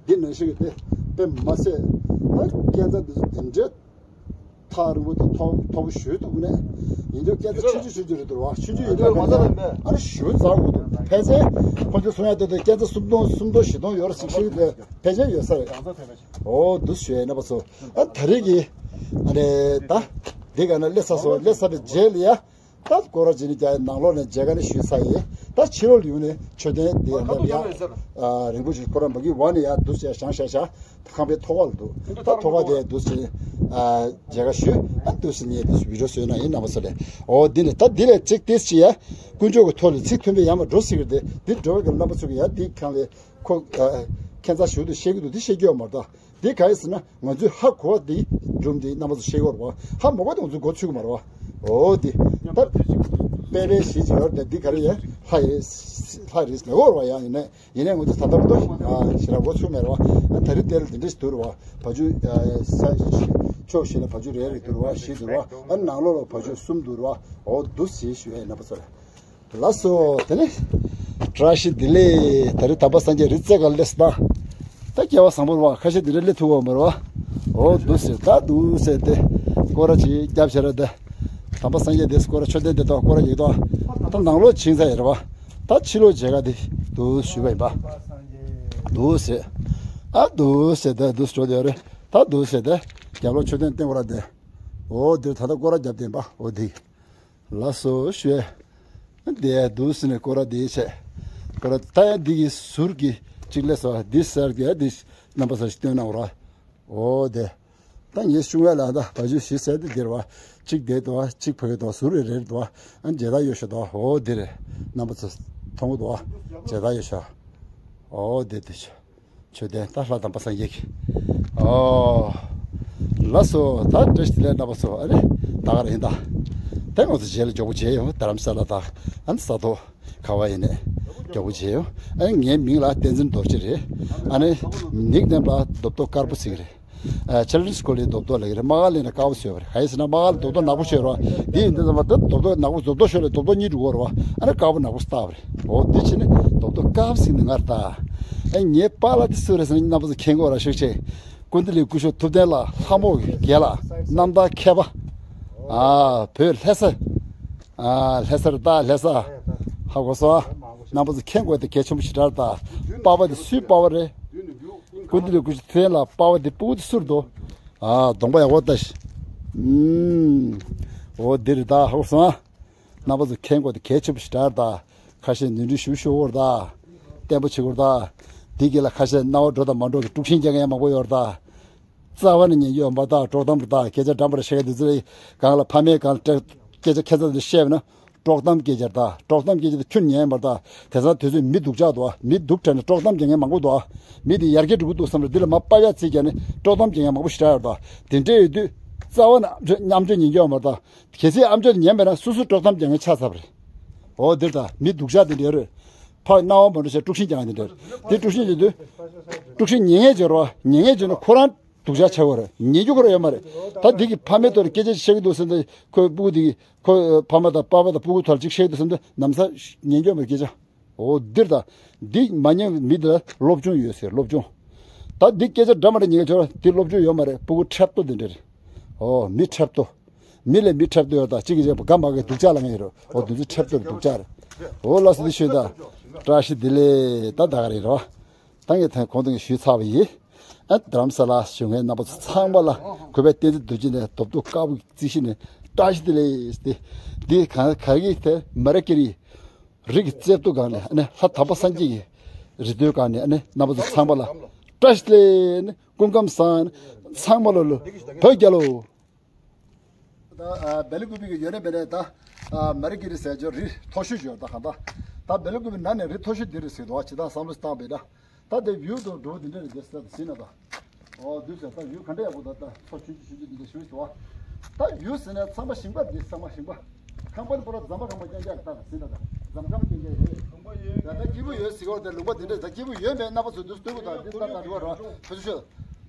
འདི་ནང་བཞིན་གྱི་དེ་དཔེ་མ་ཟད་ད་སྐས་འཛེག་འདི་ཚོ་དེ་འདྲའི་ཐག་རིང་པོ་དང་མཐོ་མཐོ་པོ་ཞེ་དྲག་འདུག་ནས་ཡིན་ཀྱང་སྐས་འཛེག་ཆུང་ཆུང་ཆུང་ཆུང་རེད་འདུག་ར་བ། ཆུང་ཆུང་ཡིན་དུས་ཕན་ཚུན་ཨ་ནི་ཞེ་དྲག་འཛེག་དགོས་འདུག་ཕལ་ཆེར་ཁོ་ཚོས་གསུང་ཡ་དེ་དང་སྐས་འཛེག་སུམ་སྟོང་སུམ་སྟོང་བཞི་སྟོང་ཡོད་རེད་ཟེར་བཤད་ཀྱི་འདུག་ཕལ་ཆེར་ཡོད་ས་རེད། འོ་འདུག་ཞུ་ཡ་ཡིན་ན་བ་ཚོ་ཨ་ད་རེས་ཀྱི་ཨ་ནི་ད་འདི་ག་ན་སླེབས་ཚར་སོང་། སླེབས་ཚར་བའི་རྗེས་ལ་ཡ། ད་སྐོར་ར་བྱེད་ནི་རྒྱ་ནང་ལོགས་ནས་མཇལ་ཁ་ནི་ཞུས་ཚར་ཡིན། ད་ཕྱི་ལོགས་ལ་ཡོང་ནས་མཆོད་རྟེན་དེ་ཡང་ལབ་ཡ། ཨ་རིན་པོ་ཆེ་ཁོ་རང་མ་གི་བ་ནས་ཡར་འདུག་བྱས་བཞེངས་བཞག་བཞག་ཁང་པའི་ཐོག་ཁ་ལ་འདུག་ད་ཐོག་ཁ་དེ་འདུག་བྱས་ཨ་མཇལ་ཁ་ཞུས། ཨ་འདུག་སེ་ངས་འདུག་སེ་བི་ཌིའོ་བཟོས་ན་ཡིན་རྣམ་པ་ཚོ་ལ། འོ་འདི་ནས་ད་འདི་ལས་ཚིག་ཏེས་ཅི་ཡ། དཀོན་མཆོག་གི་ཐོག་ལ་ཚིག་མཐུན་པའི་ཡར་མར་འགྲོ་སྲིད་ཀྱི་རེད་དེ། འདི་འགྲོ་བའི་སྐབས་རྣམ་པ་ཚོ་གི་ཡ་འདི་ཁང་ལས་ཁོ་ཨ་ཁྱད་མཚར་ཞིག་འདུག་བཤད་ཀྱི་འདུག་འདི་བཤད་རྒྱུ་ཡོད་མ་རེད་ད། འདི་ག་རེ་ཟེར་ན་ང་ཚོས་ཧ་གོ་བ་འདི་སྒྲུང་འདི་རྣམ་པ་ཚོ་ཤེས་ཀྱི་ཡོད་རེད་བ། ཧ་མ་གོ་བ་དེ་ང་ཚོས་མགོ་ཚོས་ཀྱི་མ་རེད་བ། འོ་འདི་ད་དཔེ་དཔེ་ཞིག་ཅིག་ཡོད་རེད་དེ། འདི་ག་རེ་ཡིན། ལྷ་ཡིན། ལྷ་རེད་ལབ་ཀྱི་ཡོད་རེད་བ། ཡང་ཡིན་ནའི་ཡིན་ནའི་ང་ཚོས་ད་ལྟ་བར་དུ་ཞེ་དྲག་མགོ་ཚོས་མེད་རེད་བ། ད་རེས་དེ་ལ་འདི་འདྲ་ཞིག་འདུག་རེད་བ། བ་ཕྱུགས་ས་ཕྱོགས་བཞི་ལ་བ་ཕྱུགས་རེ་རེ་འདུག་རེད་བ། བཞི་འདུག་རེད་བ། ཨ་ནང་ལོགས་ལ་བ་ཕྱུགས་གསུམ་འདུག་རེད་བ། འོ་འདུག་སེ་ཞུ་ཡ་ཡིན་རྣམ་པ་ཚོ་ལ། ལགས་སོ། དེ་ནས་བཀྲ་ཤིས་བདེ་ལེགས། ད་རེས་དམ་པ་སངས་རྒྱས་རི་རྩེ་ཁ་སླེབས་སོང་། ད་སྐལ་བ་བཟང་པོ་རེད་བ། ཁ་ཤས་འདི་འདྲ་སླེབས་ཐུབ་ཀྱི་མ་རེད་བ། འོ་འདུག་སེ་ད་འདུག་སེ་དེ་སྐོར་ར་ཅིག་རྒྱབ་བྱས་ར། དེ་དམ་པ་སངས་རྒྱས་དེ་སྐོར་ར་མཆོད་རྟེན་དེ་དང་སྐོར་ར་ཡིག་ཐོག་ད་ནང་ལོགས་ཕྱིན་ཚར་ཡོད་རེད་བ། ད་ཕྱི་ལོགས་མཇལ་ཁ་དེ་འདུག་ཞུས་པ་ཡིན་པ། འདུག་སེ་ཨ་འདུག་སེ་དེ་འདུག་སེ་འགྲོ་བསྡད་ཡོད་རེད། ད་འདུག་སེ་དེ་རྒྱབ་ལོགས་མཆོད་རྟེན་སྟེང་སྐོར་ར་དེ། འོ་འདིར་ད་ལྟ་སྐོར་ར་རྒྱབ་བསྡད་ཡིན་པ། འོ་དེ། ལགས་སོ་ཞུས། དེ་འདུག་སེ་ནས་སྐོར་ར་དེའི་ཆེད། སྐོར་ར་ད་ཡང་འདི་གི་ཟུར་གྱི་གཅིག་ལས་སོ་འདི་ཟེར་གི་འདི་རྣམ་པ་ཚོ་ཞིག་སྟོན་གནང་རོགས། འོ་དེ། ད་ངས་གཞུང་ལ་ད་བ་ཕྱུགས་བཞི་ཟེར་དེ་འདིར་བ། གཅིག་དེ་འདུག་བ། གཅིག་ཕ་གི་འདུག་བ། ཟུར་རེ་རེར་འདུག་བ། ཨ་མཇལ་དར་ཡོད་ཤག་འདུག་བ། འོ་འདིར་རྣམ་པ་ཚོ་མཐོང་གི་འདུག་བ། མཇལ་དར་ཡོད་ཤག་འོ་དེ་དེ་ཆོས། མཆོད་རྟེན་ད་ལྷ་དམ་པ་སངས་རྒྱས་ཀྱི། ཨོ། ལགས་སོ། ད་བཀྲ་ཤིས་བདེ་ལེགས་རྣམ་པ་ཚོ། ཨ་རེ་ད་ག་རེ་ཡིན་ད། ད་ང་ཚོ་རྗེས་ལ་མགྱོགས་པོ་མཇལ་ཡོང་། རྡ་རམ་ས་ལ་དང་ཨ་ནི་ས་ཐོག་ག་བ་ཡིན་ནས་མགྱོགས་པོ་མཇལ་ཡོང་། ཨ་ནི་ངའི་མིང་ལ་བསྟན་འཛིན་རྡོ་རྗེ་རེད། ཨ་ནི་ནིག་ནེམ་ལ་རྡོབ་རྡོ་དཀར་པོ་ཟེར་གི་རེད། ཨ་ཆིལ་ཌྲན་སི་སྐུལ་ལི་རྡོབ་རྡོ་ལབ་ཀྱི་རེད། དམག་སྒར་ལ་ཡིན་ན་དཀར་པོ་ཟེར་བ་རེད། ག་ཡིན་ཟེར་ན་དམག་སྒར་ལ་རྡོབ་རྡོ་ནག་པོ་ཤོད་རོགས། འདི་ཡིན་དུས་ཙམ་པ་ད་རྡོབ་རྡོ་ནག་པོ་རྡོབ་རྡོ་ཤོད་ལ་རྡོབ་རྡོ་གཉིས་འགྲོ་གི་རེད་བ། ཨ་ནི་དཀར་པོ་ནག་པོ་བཏགས་པ་རེད། འོ་འདི་ཕྱིན་ནི་རྡོབ་རྡོ་དཀར་པོ་ཟེར་ནི་ང་རེད་ད། ཨ་ངའི་པཱ་ལགས་དེ་སུ་རེད་ཟེར་ན་རྣམ་པ་ཚོ་མཁྱེན་གྱི་ཡོད་རེད་ཤག་ཆེ། ཀུན་བཏུས་ལས་སྐུ་ཞབས་ཐུབ་བསྟན་ལགས་ལྷ་མོ་གི་རྒན་ལགས། རྣམ་ཐར་མཁས་པ། ཨ་བོད་ལྷ་ས། ཨ་ལྷ་ས་རེད་ད། ལྷ་ས། ཧ་གོ་སོང་། རྣམ་པ་ཚོ་མཁྱེན་དགོས་དེ་གལ་ཆེན་པོ་ཞེ་དྲག་རེད་ད། པ་ཕ་དེ་སུའི་པ་ཕ་རེད། ཀུན་བཏུས་ལས་སྐུ་ཞབས་ཐུབ་བསྟན་ལགས་པ་ཕ་དེ་སྤུ་གུ་དེ་སུ་རེད་དོ། ཨ་གདོང་པ་ཡག་པོ་ལྟ་ཞིག་ཨུམ། འོ་འདི་རེད་ད། ཧ་གོ་སོང་ཨ། རྣམ་པ་ཚོ་མཁྱེན་དགོས་དེ་གལ་ཆེན་པོ་ཞེ་དྲག་རེད་ད། ཁ་ཤས་ནོར་འཁྲུལ་ཞེ་པོ་ཤོར་གྱི་རེད་ད། བརྟན་པོ་བྱེད་དགོས་རེད་ད། འདི་གི་ལ་ཁ་ཤས་རྣ་བ་འགྲོ་དང་མ་འགྲོ་གི་དཀྲུག་ཤིང་རྒྱག་མཁན་མང་པོ་ཡོད་རེད་ད། རྩ་བ་ནས་ཉན་རྒྱུ་ཡོད་མ་རེད་ད། དཀྲོག་གཏམ་རེད་ད། སྐད་ཆ་འདྲ་མི་འདྲ་བཤད་མཁན་དེ་ཚོ་ལ་གང་ལ་ཕ་མས་གང་ལ་སྐད་ཆ་ཁྱད་མཚར་དེ་བཤད་པ་ན། དཀྲོག་གཏམ་སྐད་ཆ་རེད་ད། དཀྲོག་གཏམ་སྐད་ཆ་དེ་ཁྱོན་ཉན་ཡོད་མ་རེད་ད། དེང་སང་དུས་ཚོད་མི་སྡུག་ཅག་འདུག་བ། མི་སྡུག་དྲགས་ནས་དཀྲོག་གཏམ་རྒྱག་མཁན་མང་པོ་འདུག་བ། མི་དེ་ཡར་རྒྱས་འགྲོ་གི་འདུག་བསམ་རེད། འདི་ལ་མར་པ་ཕྱག་འཚལ་རྒྱག་ནས་དཀྲོག་གཏམ་རྒྱག་མཁན་མང་པོ་ཞེ་དྲག་ཡོད་རེད་ད། དེ་འདྲ་ཡོད་དུས་རྩ་བ་ནས་ཨམ་ཅོག་ཉན་རྒྱུ་ཡོད་མ་རེད་ད། གལ་སྲིད་ཨམ་ཅོག་དེ་ཉན་པ་ན་སོ་སོ་དཀྲོག་གཏམ་རྒྱག་མཁན་ཆགས་ཚར་བ་རེད། འོ་འདིར་ད་མི་སྡུག་ཅག་དེ་འདྲ་ཡོད་རེད། ཕར་རྣ་བ་མ་འགྲོ་བྱས་དཀྲུག་ཤིང་རྒྱག་མཁན་དེ་འདྲ་རེད། དེ་དཀྲུག་ཤིང་བྱེད་དུས། དཀྲུག་ཤིང་ཉན་མཁན་བྱེད་རོགས། ཉན་མཁན་བྱེད་ན་ཁོ་རང་སྡུག་ཅག་ཆགས་པ་རེད། ཉན་རྒྱུ་ཁོ་རང་ཡོད་མ་རེད། ད་འདི་གི་ཕ་མའི་ཐོག་ལ་སྐད་ཆ་བཤད་ཀྱི་འདུག་ཟེར་ན་ཁོའི་སྤུ་གུ་འདི་གི་ཁོ་ཕ་མ་དང་པ་ཕ་དང་སྤུ་གུ་ཐོག་ལ་ཅིག་བཤད་ཀྱི་འདུག་ཟེར་ན་ནམ་ས་ཉན་རྒྱུ་ཡོད་མ་རེད་སྐད་ཆ། འོ་འདིར་ད། འདི་མ་ཉན་མི་འདི་ལ་སློབ་སྦྱོང་ཡོད་ཟེར་སློབ་སྦྱོང་། ད་འདི་སྐད་ཆ་འདྲ་མི་འདྲ་ཉན་མཁན་ཚོ་ལ་འདི་སློབ་སྦྱོང་ཡོད་མ་རེད། སྤུ་གུ་འཁྲབ་ཏོ་འདི་འདྲ་རེད། འོ་མི་འཁྲབ་ཏོ། མི་ལས་མི་འཁྲབ་ཏོ་ཡོད་ད། གཅིག་གིས་གཅིག་དགའ་མ་དགའི་སྡུག་ཅག་ལབ་མཁན་ཡོད་རེད། འོ་འདི་ཚོ་འཁྲབ་ཏོ་རེད་སྡུག་ཅག་རེད། འོ་ལགས་སོ་འདི་ཞུས་ད། བཀྲ་ཤིས་བདེ་ལེགས་ད་ད་ག་རེད་རོ། ད་ངས་ཐེངས་གོང་དུ་ངས་ཞུས་ཚར་བ་ཡིན། ཨ་རྡ་རམ་ས་ལ་བཞུགས་མཁན་རྣམ་པ་ཚོ་ཚང་མ་ལ་གུས་པ་བསྟན་འཛིན་རྡོ་རྗེ་ནས་རྡོབ་རྡོབ་དཀར་པོ་རྩེ་གཞི་ནས་བཀྲ་ཤིས་བདེ་ལེགས་ཏེ། འདི་གང་ག་གི་དེ་མ་ར་ཀི་རི་རི་གི་རྩེ་ཏོ་སྒང་ནས་ཨ་ནི་ལྷ་དམ་པ་སངས་རྒྱས་ཀྱི་རི་ཏོའི་སྒང་ནས་ཨ་ནི་རྣམ་པ་ཚོ་ཚང་མ་ལ་བཀྲ་ཤིས་བདེ་ལེགས། ཨ་ནི་སྐུ་ཁམས་བཟང་། ཚང་མ་ལོ་ལོ་བོད་རྒྱལ་ལོ། ད་ཨ་སྦེལ་ཀུ་པེ་གི་ཡོད་ན་མེད་ན་ད་ཨ་མ་ར་ཀི་རི་ཟེར་ཅོ་རི་མཐོ་ཤོས་ཡོད་ད་གང་ད། ད་སྦེལ་ཀུ་པེ་ནང་ནས་རི་མཐོ་ཤོས་འདི་རེད་ཟེར་འདུག་ཨ། ཇི་ལྟར་བསམ་བློ་བཏང་པས་ད། ད་དེ་བིའུ་དང་འགྲོ་འདི་འདྲ་རེད་དེ་ཟེར་ད་ཟིན་ན་ད། ཨོ་དུས་ཟེར་ད་བིའུ་ག་འདྲ་ཡག་པོ་ད་ད་མཚོ་ཆུང་ཆུང་ཆུང་ཆུང་འདི་འདྲ་ཞུ་ཞུ་བ། ད་བིའུ་ཟེར་ན་ཚང་མ་ཞིང་པ་འདི་ཚང་མ་ཞིང་པ། ཁང་པ་འདི་པོ་ར་ཛམ་པ་ཁང་པ་རྐྱང་རྐྱང་རེད་ད་ཟིན་ན་ད། ཛམ་ཁང་རྐྱང་རྐྱང་རེད། ད་ད་སྐྱིད་པོ་ཡོད་ཟེར་གོ་དེ་ལུང་པ་འདི་འདྲ་ད་སྐྱིད་པོ་ཡོད་མེད་རྣམ་པ་ཚོ་དུས་སྟོན་གོ་ད་འདི་ད་ད་འགྲོ་བ་ར་ཕུ་ཚུ་ཤོད།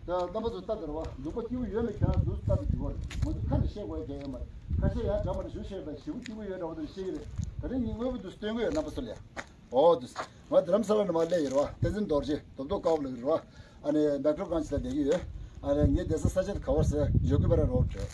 ད་རྣམ་པ་ཚོ་ལྟ་དེ་རེད་བ། ལུང་པ་སྐྱིད་པོ་ཡོད་མེད་ཁྱེད་རང་ཚོས་ལྟ་དེ་འགྱུར་བ་རེད། ང་ཚོ་ཁ་ནས་བཤད་དགོས་ཡ་ཁྱད་ཡོད་མ་རེད། ཁ་ཤས་ཡང་འདྲ་མ་འདྲ་ཞུ་ཤེས་པ་ཞེ་པོ་སྐྱིད་པོ་ཡོད་འདྲ་བོ་དེ་བཤད་ཀྱི་རེད། ད་རེས་ངས་དངོས་པོ་དེ་སྟོན་གྱི་ཡོད་རྣམ་པ་ཚོ་ལ། ཨོ་དེ་ང་རྡ་རམ་ས་ལ་ནས་མར་སླེབས་ཡོད་རེད་བ། བསྟན་འཛིན་རྡོ་རྗེ་རྡོབ་རྡོབ་དཀར་པོ་ལ་རེད་བ། ཨ་ནི་མེག་ཊོ་གྷན་ཇི་ལ་བསྡད་ཀྱི་ཡོད། ཨ་ནི་ངའི་བསྡད་ས་ས་ཆ་དེ་ག་བར་ཟེར་ཇོ་གི་བེ་ར་རོ་ཌི་རེད།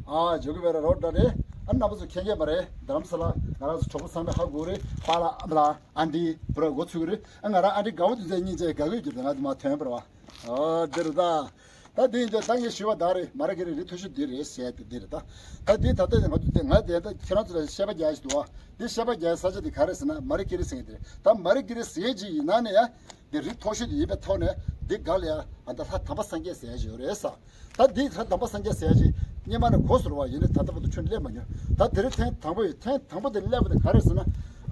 ཨ་ཇོ་གི་བེ་ར་རོ་ཌི་རེད། ཨ་རྣམ་པ་ཚོ་མཁྱེན་མཁྱེན་པ་རེད། རྡ་རམ་ས་ལ་ང་རང་ཚོ་གྲོགས་པོ་ཚང་མས་ཧ་གོ་རེད། པཱ་ལགས་ཨ་མ་ལགས་ཨན་ཊི་བུ་ར་འགོ་ཚུགས་ཀྱི་རེད། ཨ་ང་རང་ཨན་ཊི་དགའ་བོ་དུས་ཚོད་སྙིང་རྗེ་དགའ་གི་ཡོད་ཀྱི་དེ་ང་དེ་མ་ཐོན་པར་བ། ཨོ་འདི་རེད་ད། ད་འདི་ཡིན་ད་ངས་ཞུས་པ་ད་རེད། མ་ར་ཀི་རི་རི་མཐོ་ཤོས་འདི་རེད་ཟེར་ཏེ་འདི་རེད་ད། ད་འདི་ད་ལྟ་ང་ཚོ་དེ་ང་དེ་ད་ཁྱེད་རང་ཚོ་ལ་བཤད་པ་རྒྱག་ཞིག་འདུག་ཨ། འདི་བཤད་པ་རྒྱག་ས་ཆ་འདི་ག་རེ་ཟེར་ན་མ་ར་ཀི་རི་ཟེར་གྱི་འདི་རེད་ད། མ་ར་ཀི་རི་ཟེར་གྱི་ཡིན་ན་ནས་ཡ་འདི་རི་མཐོ་ཤོས་འདི་ཡིན་པའི་ཐོག་ནས་འདི་སྒང་ལ་ཡ་ཨ་ད་ལྷ་དམ་པ་སངས་རྒྱས་ཟེར་ཡ་ཞིག་ཡོད་རེད་ས། ད་འདི་ད་དམ་པ་སངས་རྒྱས་ཟེར་ཡ་ཅིག་སྔོན་མ་ནས་གོ་ཟེར་བ་ཡིན་ནས་ད་ལྟ་བར་དུ་ཁྱོན་སླེབས་མ་མྱོང་། ད་དེ་རིང་ཐེངས་དང་པོ་ཡོད། ཐེངས་དང་པོ་དེ་སླེབས་པ་དེ་ག་རེ་ཟེར་ན།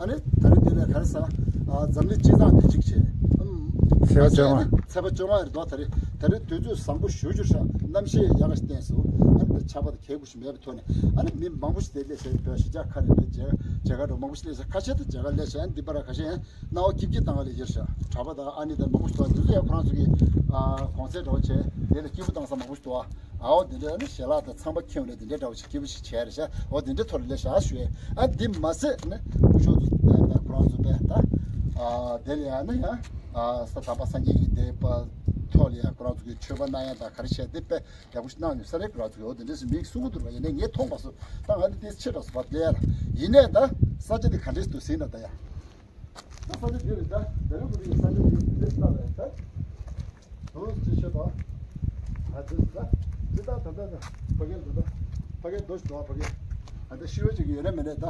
ཨ་ནི་ད་རིང་འདི་ལ་ག་རེ་ཟེར་ན། ཨ་འཛམ་གླིང་སྤྱི་བཏང་དེ་གཅིག་བྱས། ཨམ། ཚེས་པ་བཅོ་ལྔ། ཚེས་པ་བཅོ་ལྔ་རེད་དོ། ད་རིང་ད་རིང་དུས་ཚོད་བཟང་པོ་ཞེ་པོ་ཅིག་རེད་ཤག་གནམ་གཤིས་ཡག་ག་ཞིག་བསྟན་སོང་། ཨ་ནི་ད་ཆར་པ་དང་གད་ཁུག་ཞིག་མེད་པའི་ཐོག་ནས་ཨ་ནི་མི་མང་པོ་ཞིག་དེ་སླེབས་ཤག་བོད་གཞིས་ཆགས་ཁག་ནས་བོད་མཇལ་མཇལ་ཁ་འགྲོ་མང་པོ་ཞིག་སླེབས་ཤག་ཁ་ཤས་དེ་མཇལ་ཁ་སླེབས་ཤག་ཨ་ནི་འདི་པར་ཁ་ཤས་ཡང་། སྣང་བ་སྐྱིད་སྐྱིད་བཏང་བ་ལས་ཡིན་ཤག་གྲྭ་པ་དང་ཨ་ནེ་དང་མང་པོ་ཞིག་འདུག་འདུག་ཡ། ཁོ་རང་ཚོ་གི་ཨ་གུང་སེང་འདྲ་བོ་བྱས་དེ་ལ་སྐྱིད་པོ་བཏང་ས་མང་པོ་ཞིག་འདུག་ཨ། ཨའོ་དེ་འདྲ་ནི་ཞལ་ལག་དང་ཚང་པ་ཁྱེར་ནས་དེ་འདྲ་འདྲ་བོ་ཞིག་སྐྱིད་པོ་ཞིག་བྱས་རེད་ཤག་འོ་དེ་འདྲ་ཐོག་ལ་སླེབས་ཤག་ཞུ་ཡ། ཨ་འདི་མ་ཟད་ནི་སྐུ་ཞབས་ཚོ་ད་ད་ཁོ་རང་ཚོ་པས་ད་ཨ་དེ་ལ་ཡ་ནི་ཡ་ཨ་ས་དམ་པ་སངས་རྒྱས་ཀྱི་དེ་པ་ཐོག་ལ་ཡ་ཁོ་རང་ཚོ་གི་མཆོད་པ་གནང་ཡ་དང་ག་རེ་བྱས་དེ་དཔེ་ཡག་པོ་ཞིག་གནང་ཡོད་ས་རེད། ཁོ་རང་ཚོ་གི་འོ་དེ་འདྲ་ཞིག་མིག་གསུང་གི་འདུག་ར། ཡིན་ནའི་ངས་མཐོང་མ་སོང་། ད་ང་འདི་དེ་ཕྱི་དྲགས་སུ་བབས་སླེབས་ཡ་ལ། ཡིན་ནའི་ད་ས་ཆ་དེ་ག་འདྲས་འདུག་ཟེར་ན་ད་ཡ། ད་ས་ཆ་འདི་རེད་ད། ད་རེས་ཁོ་རེ་ས་ཆ་འདི་འདི་ལྟ་བས་ད། དུ་ཅི་ཤོད་དོ། ཨ་འདི་ཟེར་ད། འདི་ད་ད་ད་ད། ཕ་གི་འདི་ད། ཕ་གི་འདོ་ཞིག་འདུག་ཨ་ཕ་གི། ཨ་ད་ཤི་བ་ཅིག་ཡོད་ན་མེད་ན་ད།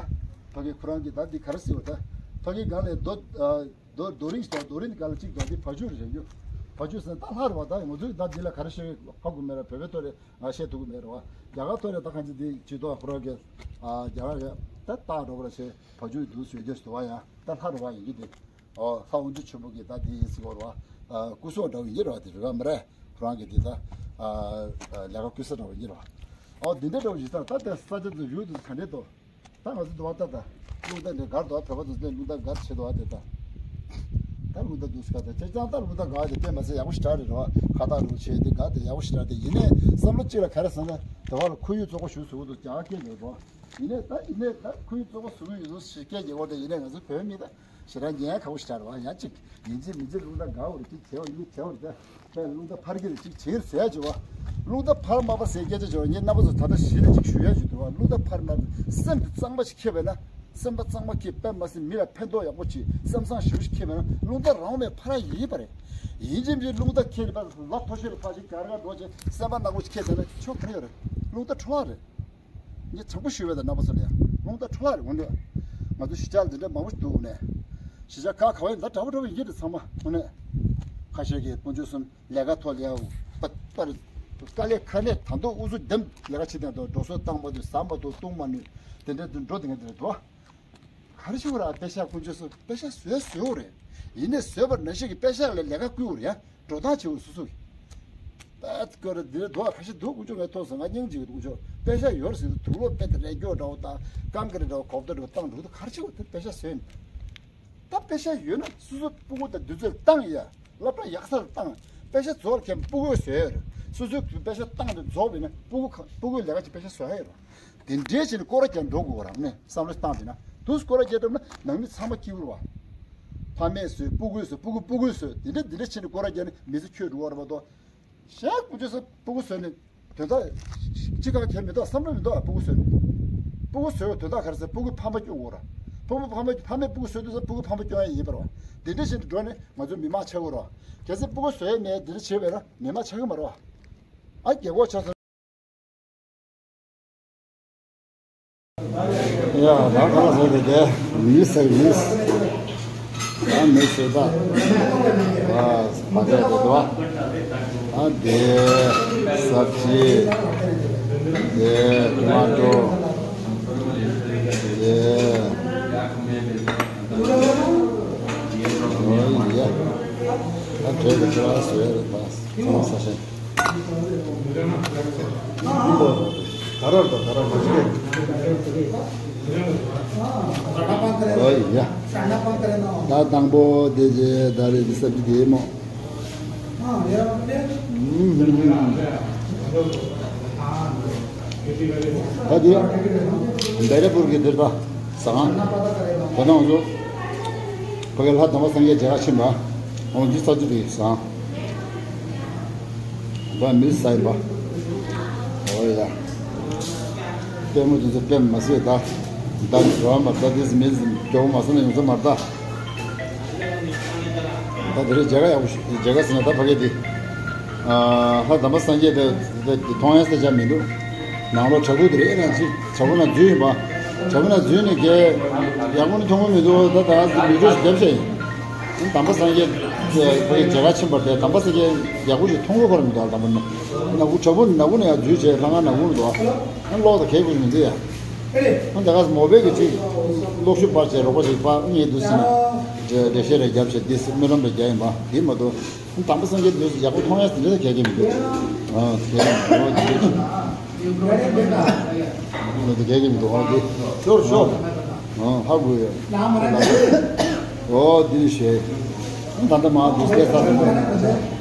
ཕ་གི་ཁོ་རང་གི་ད་འདི་ག་རེ་ཟེར་བ་ད། ཕ་གི་སྒང་ལ་རྡོ་ཨ་རྡོ་རྡོ་རིང་ཞིག་དང་རྡོ་རིང་གི་སྒང་ལ་གཅིག་འདུག་འདི་བ་ཕྱུགས་རེད་ཡོད། བ་ཕྱུགས་ཟེར་ན་ད་ལྷ་རེད་བ། ད་ང་ཚོས་ད་འདི་ལ་ག་རེ་ཤོད་ཧ་གོ་མེད་ར། བོད་པའི་ཐོག་རེད། ང་བཤད་ཐུབ་ཀྱི་མེད་རེད་བ། རྒྱ་གར་ཐོག་ནས་ད་གང་ཅི་འདི་ཇུས་གཏོགས་ཁོ་རང་གི་ཨ་རྒྱ་གར་གི་ད་སྟག་འདྲ་བོ་ར་བྱས་བ་ཕྱུགས་འདུག་ཟེར་རྒྱུ་ཞིག་འདུག་བ། ཡང་ད་ལྷ་རེད་བ། ཡིན་གྱི་འདི་ཨོ་ལྷ་དབང་ཕྱུག་ཆེན་པོ་གི་ད་འདི་ཡིན་ཟེར་གོ་རེད་བ། ཨ་སྐུ་སྲོག་འདྲ་བོ་ཡིན་གྱི་རེད་བ། དེ་རེད་བ་མ་རེད། ཁོ་རང་གི་འདི་ད་ཨ་ལས་ཀ་བསྐུལ་ས་འདྲ་བོ་ཡིན་གྱི་རེད་བ། ཨོ་འདི་འདྲ་འདྲ་བོ་ཡིན་ས། ད་དེ་ས་ཆ་དེ་ཡུལ་དེ་ག་འདྲས་འདུག་ད་ང་ཚོ་འདི་བ་ལྟ་ད། རླུང་རྟ་འདི་འགར་འདུག་བོད་པ་ཚོ་འདི་རླུང་རྟ་འགར་བྱེད་འདུག་བ་དེ་ད། ད་རླུང་རྟ་འདུག་སྐབས་དེ་ཁྱེད་ཅག་ད་རླུང་རྟ་འགར་དེ་དཔེ་མ་ཟད་ཡག་པོ་ཞེ་དྲག་རེད་རོ། ཁ་ཐག་རིང་བྱས་དེ་འགར་དེ་ཡག་པོ་ཞེ་དྲག་དེ་ཡིན་ནའི་བསམ་བློ་གཅིག་ལ་ག་རེ་ཟེར་ན་དེ་བ་ལ་ཁོར་ཡུག་བཙོག་པོ་ཞིག་བཟོ་གི་འདུག་རྒྱ་གར་སྐད་ལས་རོ། ཡིན་ནའི་ད་ཡིན་ནའི་ད་ཁོར་ཡུག་བཙོག་པོ་བཟོ་གི་ཡོད་ཟེར་སྐད་རྒྱག་གོ། དེ་ཡིན་ནའི་ང་ཚོ་བོད་མི་ད་ཞེ་དྲག་ཉན་ཁག་པོ་ཞེ་དྲག་རེད་བ། ཡང་གཅིག་ཡིན་གཅིག་མིན་གཅིག་རླུང་རྟ་འགར་བ་རེད། གཅིག་བྱས་པ་གཉིས་བྱས་པ་རེད་ད། དཔེ་རླུང་རྟ་འཕར་གྱི་རེད་ཅིག་བྱེད་ཟེར་ཡ་ཅིག་བ། རླུང་རྟ་འཕར་མ་པ་ཟེར་སྐད་ཆ་ཅིག་བ། ངས་རྣམ་པ་ཚོ་ད་ལྟ་གཞི་ནས་ཅིག་ཞུ་ཡ་ཅིག་འདུག་བ། རླུང་རྟ་འཕར་མ་པ་སེམས་དེ་གཙང་མ་ཞིག་འཁྱེར་བས་ན། སེམས་པ་གཙང་མ་འཁྱེར། དཔེ་མ་ཟད་མི་ལ་ཕན་ཐོགས་ཡག་པོ་ཅིག་སེམས་བཟང་ཞེ་པོ་ཞིག་འཁྱེར་བས་ན་རླུང་རྟ་རང་མེད་ཕར་ཡིན་པ་རེད། ཡིན་གཅིག་མིན་གཅིག་རླུང་རྟ་འཁྱེར་ནས་ཕར་ལ་མཐོ་ཤོས་ལ་ཕར་ཞིག་གར་གར་འགྲོ་བྱས་སེམས་པ་ནག་པོ་ཞིག་འཁྱེར་བསྡད་ན་ཆོ་ག་རེ་ཡོད་རེད། རླུང་རྟ་འཕྲོ་བརླག་རེད། ངས་དྲང་པོ་ཞུས་པ་དང་རྣམ་པ་ཚོ་ལ་ཡང་རླུང་རྟ་འཕྲོ་བརླག་རེད། དངོས་གནས་ང་ཚོ་གཞིས་ཆགས་འདི་འདྲ་མང་པོ་ཞིག་འདུག་དངོས་གནས། གཞིས་ཆགས་ཁག་ག་བ་ཡིན་ད་འདྲ་པོ་འདྲ་པོ་ཡིན་གྱི་རེད་ཚང་མ་དངོས་གནས། ཁ་ཤས་ཀྱིས་དཀོན་མཆོག་གསུམ་ལས་ཀ་ཐོག་ལ་ཡང་པ་པར་དཀའ་ལས་ཁ་ནས་ད་དུང་ཨུ་ཚུགས་འདེམས་ལས་ཀ་བྱེད་དང་དུ་འགྲོ་སོང་བཏང་མ་ཐུབ་ཟ་མ་ཐུབ་བཏུང་མ་ནུས་དེ་འདྲ་དུ་འགྲོ་དེ་ངས་དེ་འདྲ་འགྲོ། ག་རེ་ཞིག་ར་པེ་ཤ་དཀོན་མཆོག་གསུམ་པེ་ཤ་བཟོས་བཟོས་རེད། ཡིན་ནས་བཟོས་པར་ནང་བཞིན་གྱི་པེ་ཤ་ལ་ལས་ཀ་བསྐུལ་རེད་ཡ། འགྲོ་སྟངས་བྱེད་འོས་སོ་སོ་གི། ད་སྐོར་འདིར་འགྲོ་བ་ཁ་ཤས་འདུག་དཀོན་མཆོག་ངས་ཐོག་ཟེར་ང་སྙིང་རྗེ་གི་དཀོན་མཆོག་པེ་ཤ་ཡོད་རེད་ཟེར་དུས་དུག་ལོག་དཔེ་དེ་རས་སྐྱོ་འདྲ་བོ་དང་སྐམ་གི་རེད་འདྲ་བོ་གོབ་ད་འདྲ་བོ་བཏང་འདུག་ད་ག་རེ་བྱེད་འོས་དེ་པེ་ཤ་བཟོས་ནས། ད་པེ་ཤ་ཡོད་ན་སོ་སོ་སྤུ་གུ་དང་དུས་ཚོད་བཏང་ཡ། སློབ་གྲྭ་ཡག་ས་ལ་བཏང་། པེ་ཤ་རྫོགས་ལ་ཁྱེད་སྤུ་གུ་བཟོས་ཡོད་རེད། སོ་སོའི་པེ་ཤ་བཏང་དུས་རྫོགས་པས་ན་སྤུ་གུ་ཁ་སྤུ་གུའི་ལས་ཀ་ཅིག་པེ་ཤ་བཟོ་ཡ་ཡོད་རེད། དེ་འདྲའི་ཆེད་ནས་སྐོར་ར་རྒྱག་འགྲོ་དགོས་རང་ནས་བསམ་བློ་བཏང་དེ་ན་དུས་སྐོར་ར་རྒྱག་གྲབས་ན་ནང་མི་ཚང་མ་སྐྱིད་པོ་རེད་བ། ཕ་མས་བཟོས་སྤུ་གུས་བཟོས་སྤུ་གུ་སྤུ་གུས་བཟོས་དེ་འདྲ་དེ་འདྲ་ཆེད་ནས་སྐོར་ར་རྒྱག་ནས་མི་ཚེ་འཁྱོལ་འགྲོ་བ་རེད་མ་གཏོགས། གཞན་དཀོན་མཆོག་གསུམ་སྤུ་གུ་བཟོས་ནས་དོན་དག་ཅི་གང་གལ་མི་འདུག་བསམ་བློ་མི་འདུག་སྤུ་གུ་བཟོས་ནས་སྤུ་གུ་བཟོས་བའི་དོན་དག་ག་རེ་ཟེར་སྤུ་གུ་ཕམ་པ་སྐྱོང་དགོས་ར། ཕྲུ་གུ་ཕ་མ་ཕ་མས་ཕྲུ་གུ་གསོ་དུས་ཙམ་ཕྲུ་གུ་ཕ་མ་སྐྱོང་ཡ་ཡིན་པ་རེད་བ། འདི་འདྲ་བྱས་ནས་འགྲོ་ནས་ང་ཚོ་མི་མང་ཆགས་ཀྱི་རེད་བ། གལ་སྲིད་ཕྲུ་གུ་བཟོ་ཡ་མེད་འདི་འདྲ་བྱས་པ་ཡིན་ན་མི་མང་ཆགས་ཀྱི་མ་རེད་བ། ཨ་རྒྱལ་ཁོག་ཆགས་སོང་། ཡ་ད་ག་ལ་བཟོ་དེ་དེ་མི་ཟེར་མི་ཟེར། ད་མི་ཟེར་ད། ཨ་མ་རེད་དེ་དོ། ཨ་དེ་སབ་ཇི། དེ་ཊོ་མ་ཊོ། དེ། ཨོ་ཡ། ད་བྲེ་གི་ཆུ་ར་ཟོས་རེད་ད། ཚང་ས་ཞིང་། ད་རར་དང་ད་རར་མ་ཞིག་རེད། ཨོ་ཡ། ད་དང་པོ་དེ་རྗེས་ད་རེས་འདི་ས་འདི་དེ་མོ། ད་དེ་བེ་རེ་པུར་གྱི་དེར་ད་ཟ་ཁང་། ད་ནང་ཚོ་ཕ་གི་ལྷ་དམ་པ་སངས་རྒྱས་མཇལ་ཁ་ཕྱིན་པ། འོ་འདི་ས་འདི་དེ་ཟ་ཁང་། ད་མི་ཟ་ཡིན་པ། ཨོ་ཡ། ལྟད་མོ་དེ་ཚོ་ལྟད་མ་ཟེར་ད། ད་འགྲོ་བ་མ་ད་དེ་མི་མགྱོགས་མ་ཟ་ན་ཡོང་ས་མ་ད། ད་དེ་རིང་མཇལ་ཁ་ཡག་པོ་ཞིག་མཇལ་ཁ་ཟེར་ན་ད་ཕ་གི་དེ། ཨ་ལྷ་དམ་པ་སངས་རྒྱས་དེ་དེ་མཐོང་ཡ་ས་ཆ་མི་འདུག་ནང་ལོགས་བྲག་ཕུག་དེ་རེད་ན་ཅི་བྲག་ཕུག་ན་འཛུལ་ཡིན་པ། བྲག་ཕུག་ན་འཛུལ་ནས་གས་ཡག་པོ་ནི་མཐོང་གི་མི་འདུག་ད་ད་བི་ཌིའོ་ཞིག་བརྒྱབ་བྱས་ཡིན། དམ་པ་སངས་རྒྱས་ཕ་གི་མཇལ་ཁ་ཕྱིན་པ་དེ་དམ་པ་སངས་རྒྱས་ཡག་པོ་ཞིག་མཐོང་གི་ཁོ་ར་མི་འདུག་ད་དམ་པ་ནི་ནག་ཁུ་བྲག་ཕུག་ནག་ཁུ་ནས་ཡར་འཛུལ་བྱས་ལྷ་ཁང་ནག་ཁུ་ནས་འདུག་ཨ་གློག་དང་གས་ཁུ་ཞིག་མི་འདུག་ཡ། ཨ་ད་ག་མོ་བེ་གི་ཅིག་གློག་ཤུགས་སྤར་བྱས་རོགས་པ་ཞིག་སྤར་ངེས་འདུག་ཟེར་ནས་འགྲེལ་བཤད་རེ་བརྒྱབ་བྱས་འདི་སྨོན་ལམ་རེ་རྒྱག་ཡིན་པ་འདི་མ་གཏོགས། དམ་པ་སངས་རྒྱས་འདི་ཡག་པོ་མཐོང་ཡ་དེ་འདྲ་གལ་གི་མི་འདུག་ཨ་གལ་གི་མི་འདུག་ཨ་འདི་གལ་གི་མི་འདུག་ཨ་འདི། ཤོར་ཤོར། ཨ་ཧ་གོ་ཡོད། ཨོ་འདི་ནི་ཤེས། ད་ལྟ་མ་འདི་སྐད་ཆ་ཟེར་ན།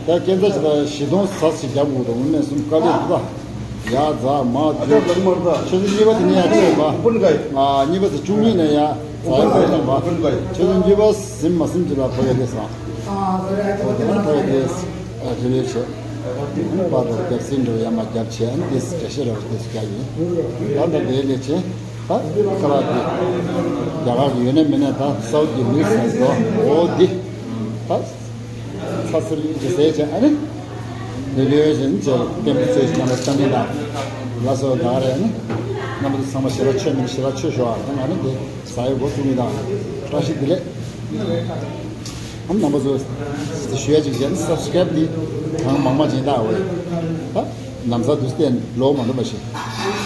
ད་སྐད་ཆ་ཞིག་ད་བཞི་སྟོང་ཟ་ཞིག་རྒྱབ་དགོས་དང་དངོས་གནས་སུམ་དཀའ་ལས་འདུག་ད། ཡ་ཛ་མ་ཨ་ཅག་ལག་དམར་ད། ཆུ་ཚོད་གཉིས་པ་དེ་ནས་ཡ་ཆེ་བ། ཀུན་དགའ་ཡི། ཨ་གཉིས་པ་ཚེ་བཅུ་གཉིས་ནས་ཡ། ཛ་ཡི་ཀུན་དགའ་ཡི། ཆུ་ཚོད་གཉིས་པ་ཟིན་མ་ཟིན་གྱི་ལ་ཕ་གི་དེ་ཟ། ཨོ་དེ་ནས་ཕ་གི་དེ་ཨ་དེ་ལས་བྱས། ཨ་ནི་པར་རོ་རྒྱབ་སྲིན་འགྲོ་ཡ་མ་རྒྱབ་བྱས་ཨ་ནི་དེ་སི་འདྲ་ཤེས་རོ་དེ་སི་རྒྱག་ཡིན། ད་ད་དེ་ལས་བྱས། ད་ཁ་ལག་དེ་རྒྱ་གར་གྱི་ཡོད་ན་མེད་ན་ད་སའུ་ཐི་གི་ནུས་སུ་འགྲོ་འོ་འདི། ད། ཚ་ཚུར་གྱི་ཟས་བྱས་ཨ་ནི། ལེ་ལེ་བྱས་ནི་བྱས་བསྟན་པའི་ཚོས་ཤིག་རྣམ་པ་བསྟན་པའི་ལ། ལ་སོགས་ད་རེ་ཨ་ནི། རྣམ་པ་ཚོ་ཚང་མ་ཞི་ལ་ཆོས་མིན་ཞི་ལ་ཆོས་ཞུ་བ་དང་ཨ་ནི་དེ་ཟ་ཡི་འགོ་བཙུགས་ནི་དང་། བཀྲ་ཤིས་བདེ་ལེགས། ཨ་ནི་རྣམ་པ་ཚོ། དེ་ཞུ་ཡ་ཅིག་བྱས་ནི་སབ་སི་ཀེ་རེབ་འདི་གང་མང་མང་ཅིག་བཏང་བས། ད་ལམ་སང་དུས་བསྟན་ལོ་མ་འདུག་པ་ཞིག་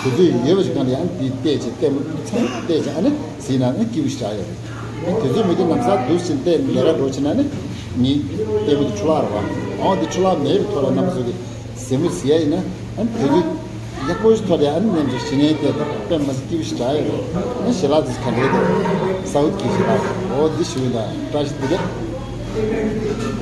དུས་ཚོད་ཡོད་པ་ཞིག་གང་ལ་ཡང་འདི་བལྟས་བྱས་ལྟད་མོ་ཚང་མ་བལྟས་བྱས་ཨ་ནི་ཟིན་ན་ཨ་ནི་སྐྱིད་པོ་ཞིག་རག་ཡོད་རེད། ཨ་ནི་དུས་ཚོད་མེད་དུས་ལམ་སང་དུས་ཕྱིན་བལྟས་ལས་ཀ་འགྲོ་ཕྱིན་ན་ནི་མི་ལྟད་མོ་དེ་འཕྲོ་བརླག་རེད་བ། ཨོ་འདི་འཕྲོ་བརླག་མེད་པའི་ཐོག་ལ་རྣམ་པ་ཚོ་གི་ཟིན་མོ་ཟིན་ཡ་ཡིན་ན་ཨ་ནི་དུས་ཚོད། ཡག་པོ་ཞིག་ཐོབ་ཡ་ཨ་ནི་མཉམ་ཞིག་ཞི་གནས་དེ་དཔེ་མ་སྲིད་སྐྱིད་པོ་ཞིག་རག་ཡོད་རེད། ཨ་ནི་ཞི་ལག་དེ་ག་འདྲས་འདུག་སའུ་ཐི་གི་ཞི་ལག་འོ་འདི་ཞུ་ཡིན་ད། བཀྲ་ཤིས་བདེ་ལེགས།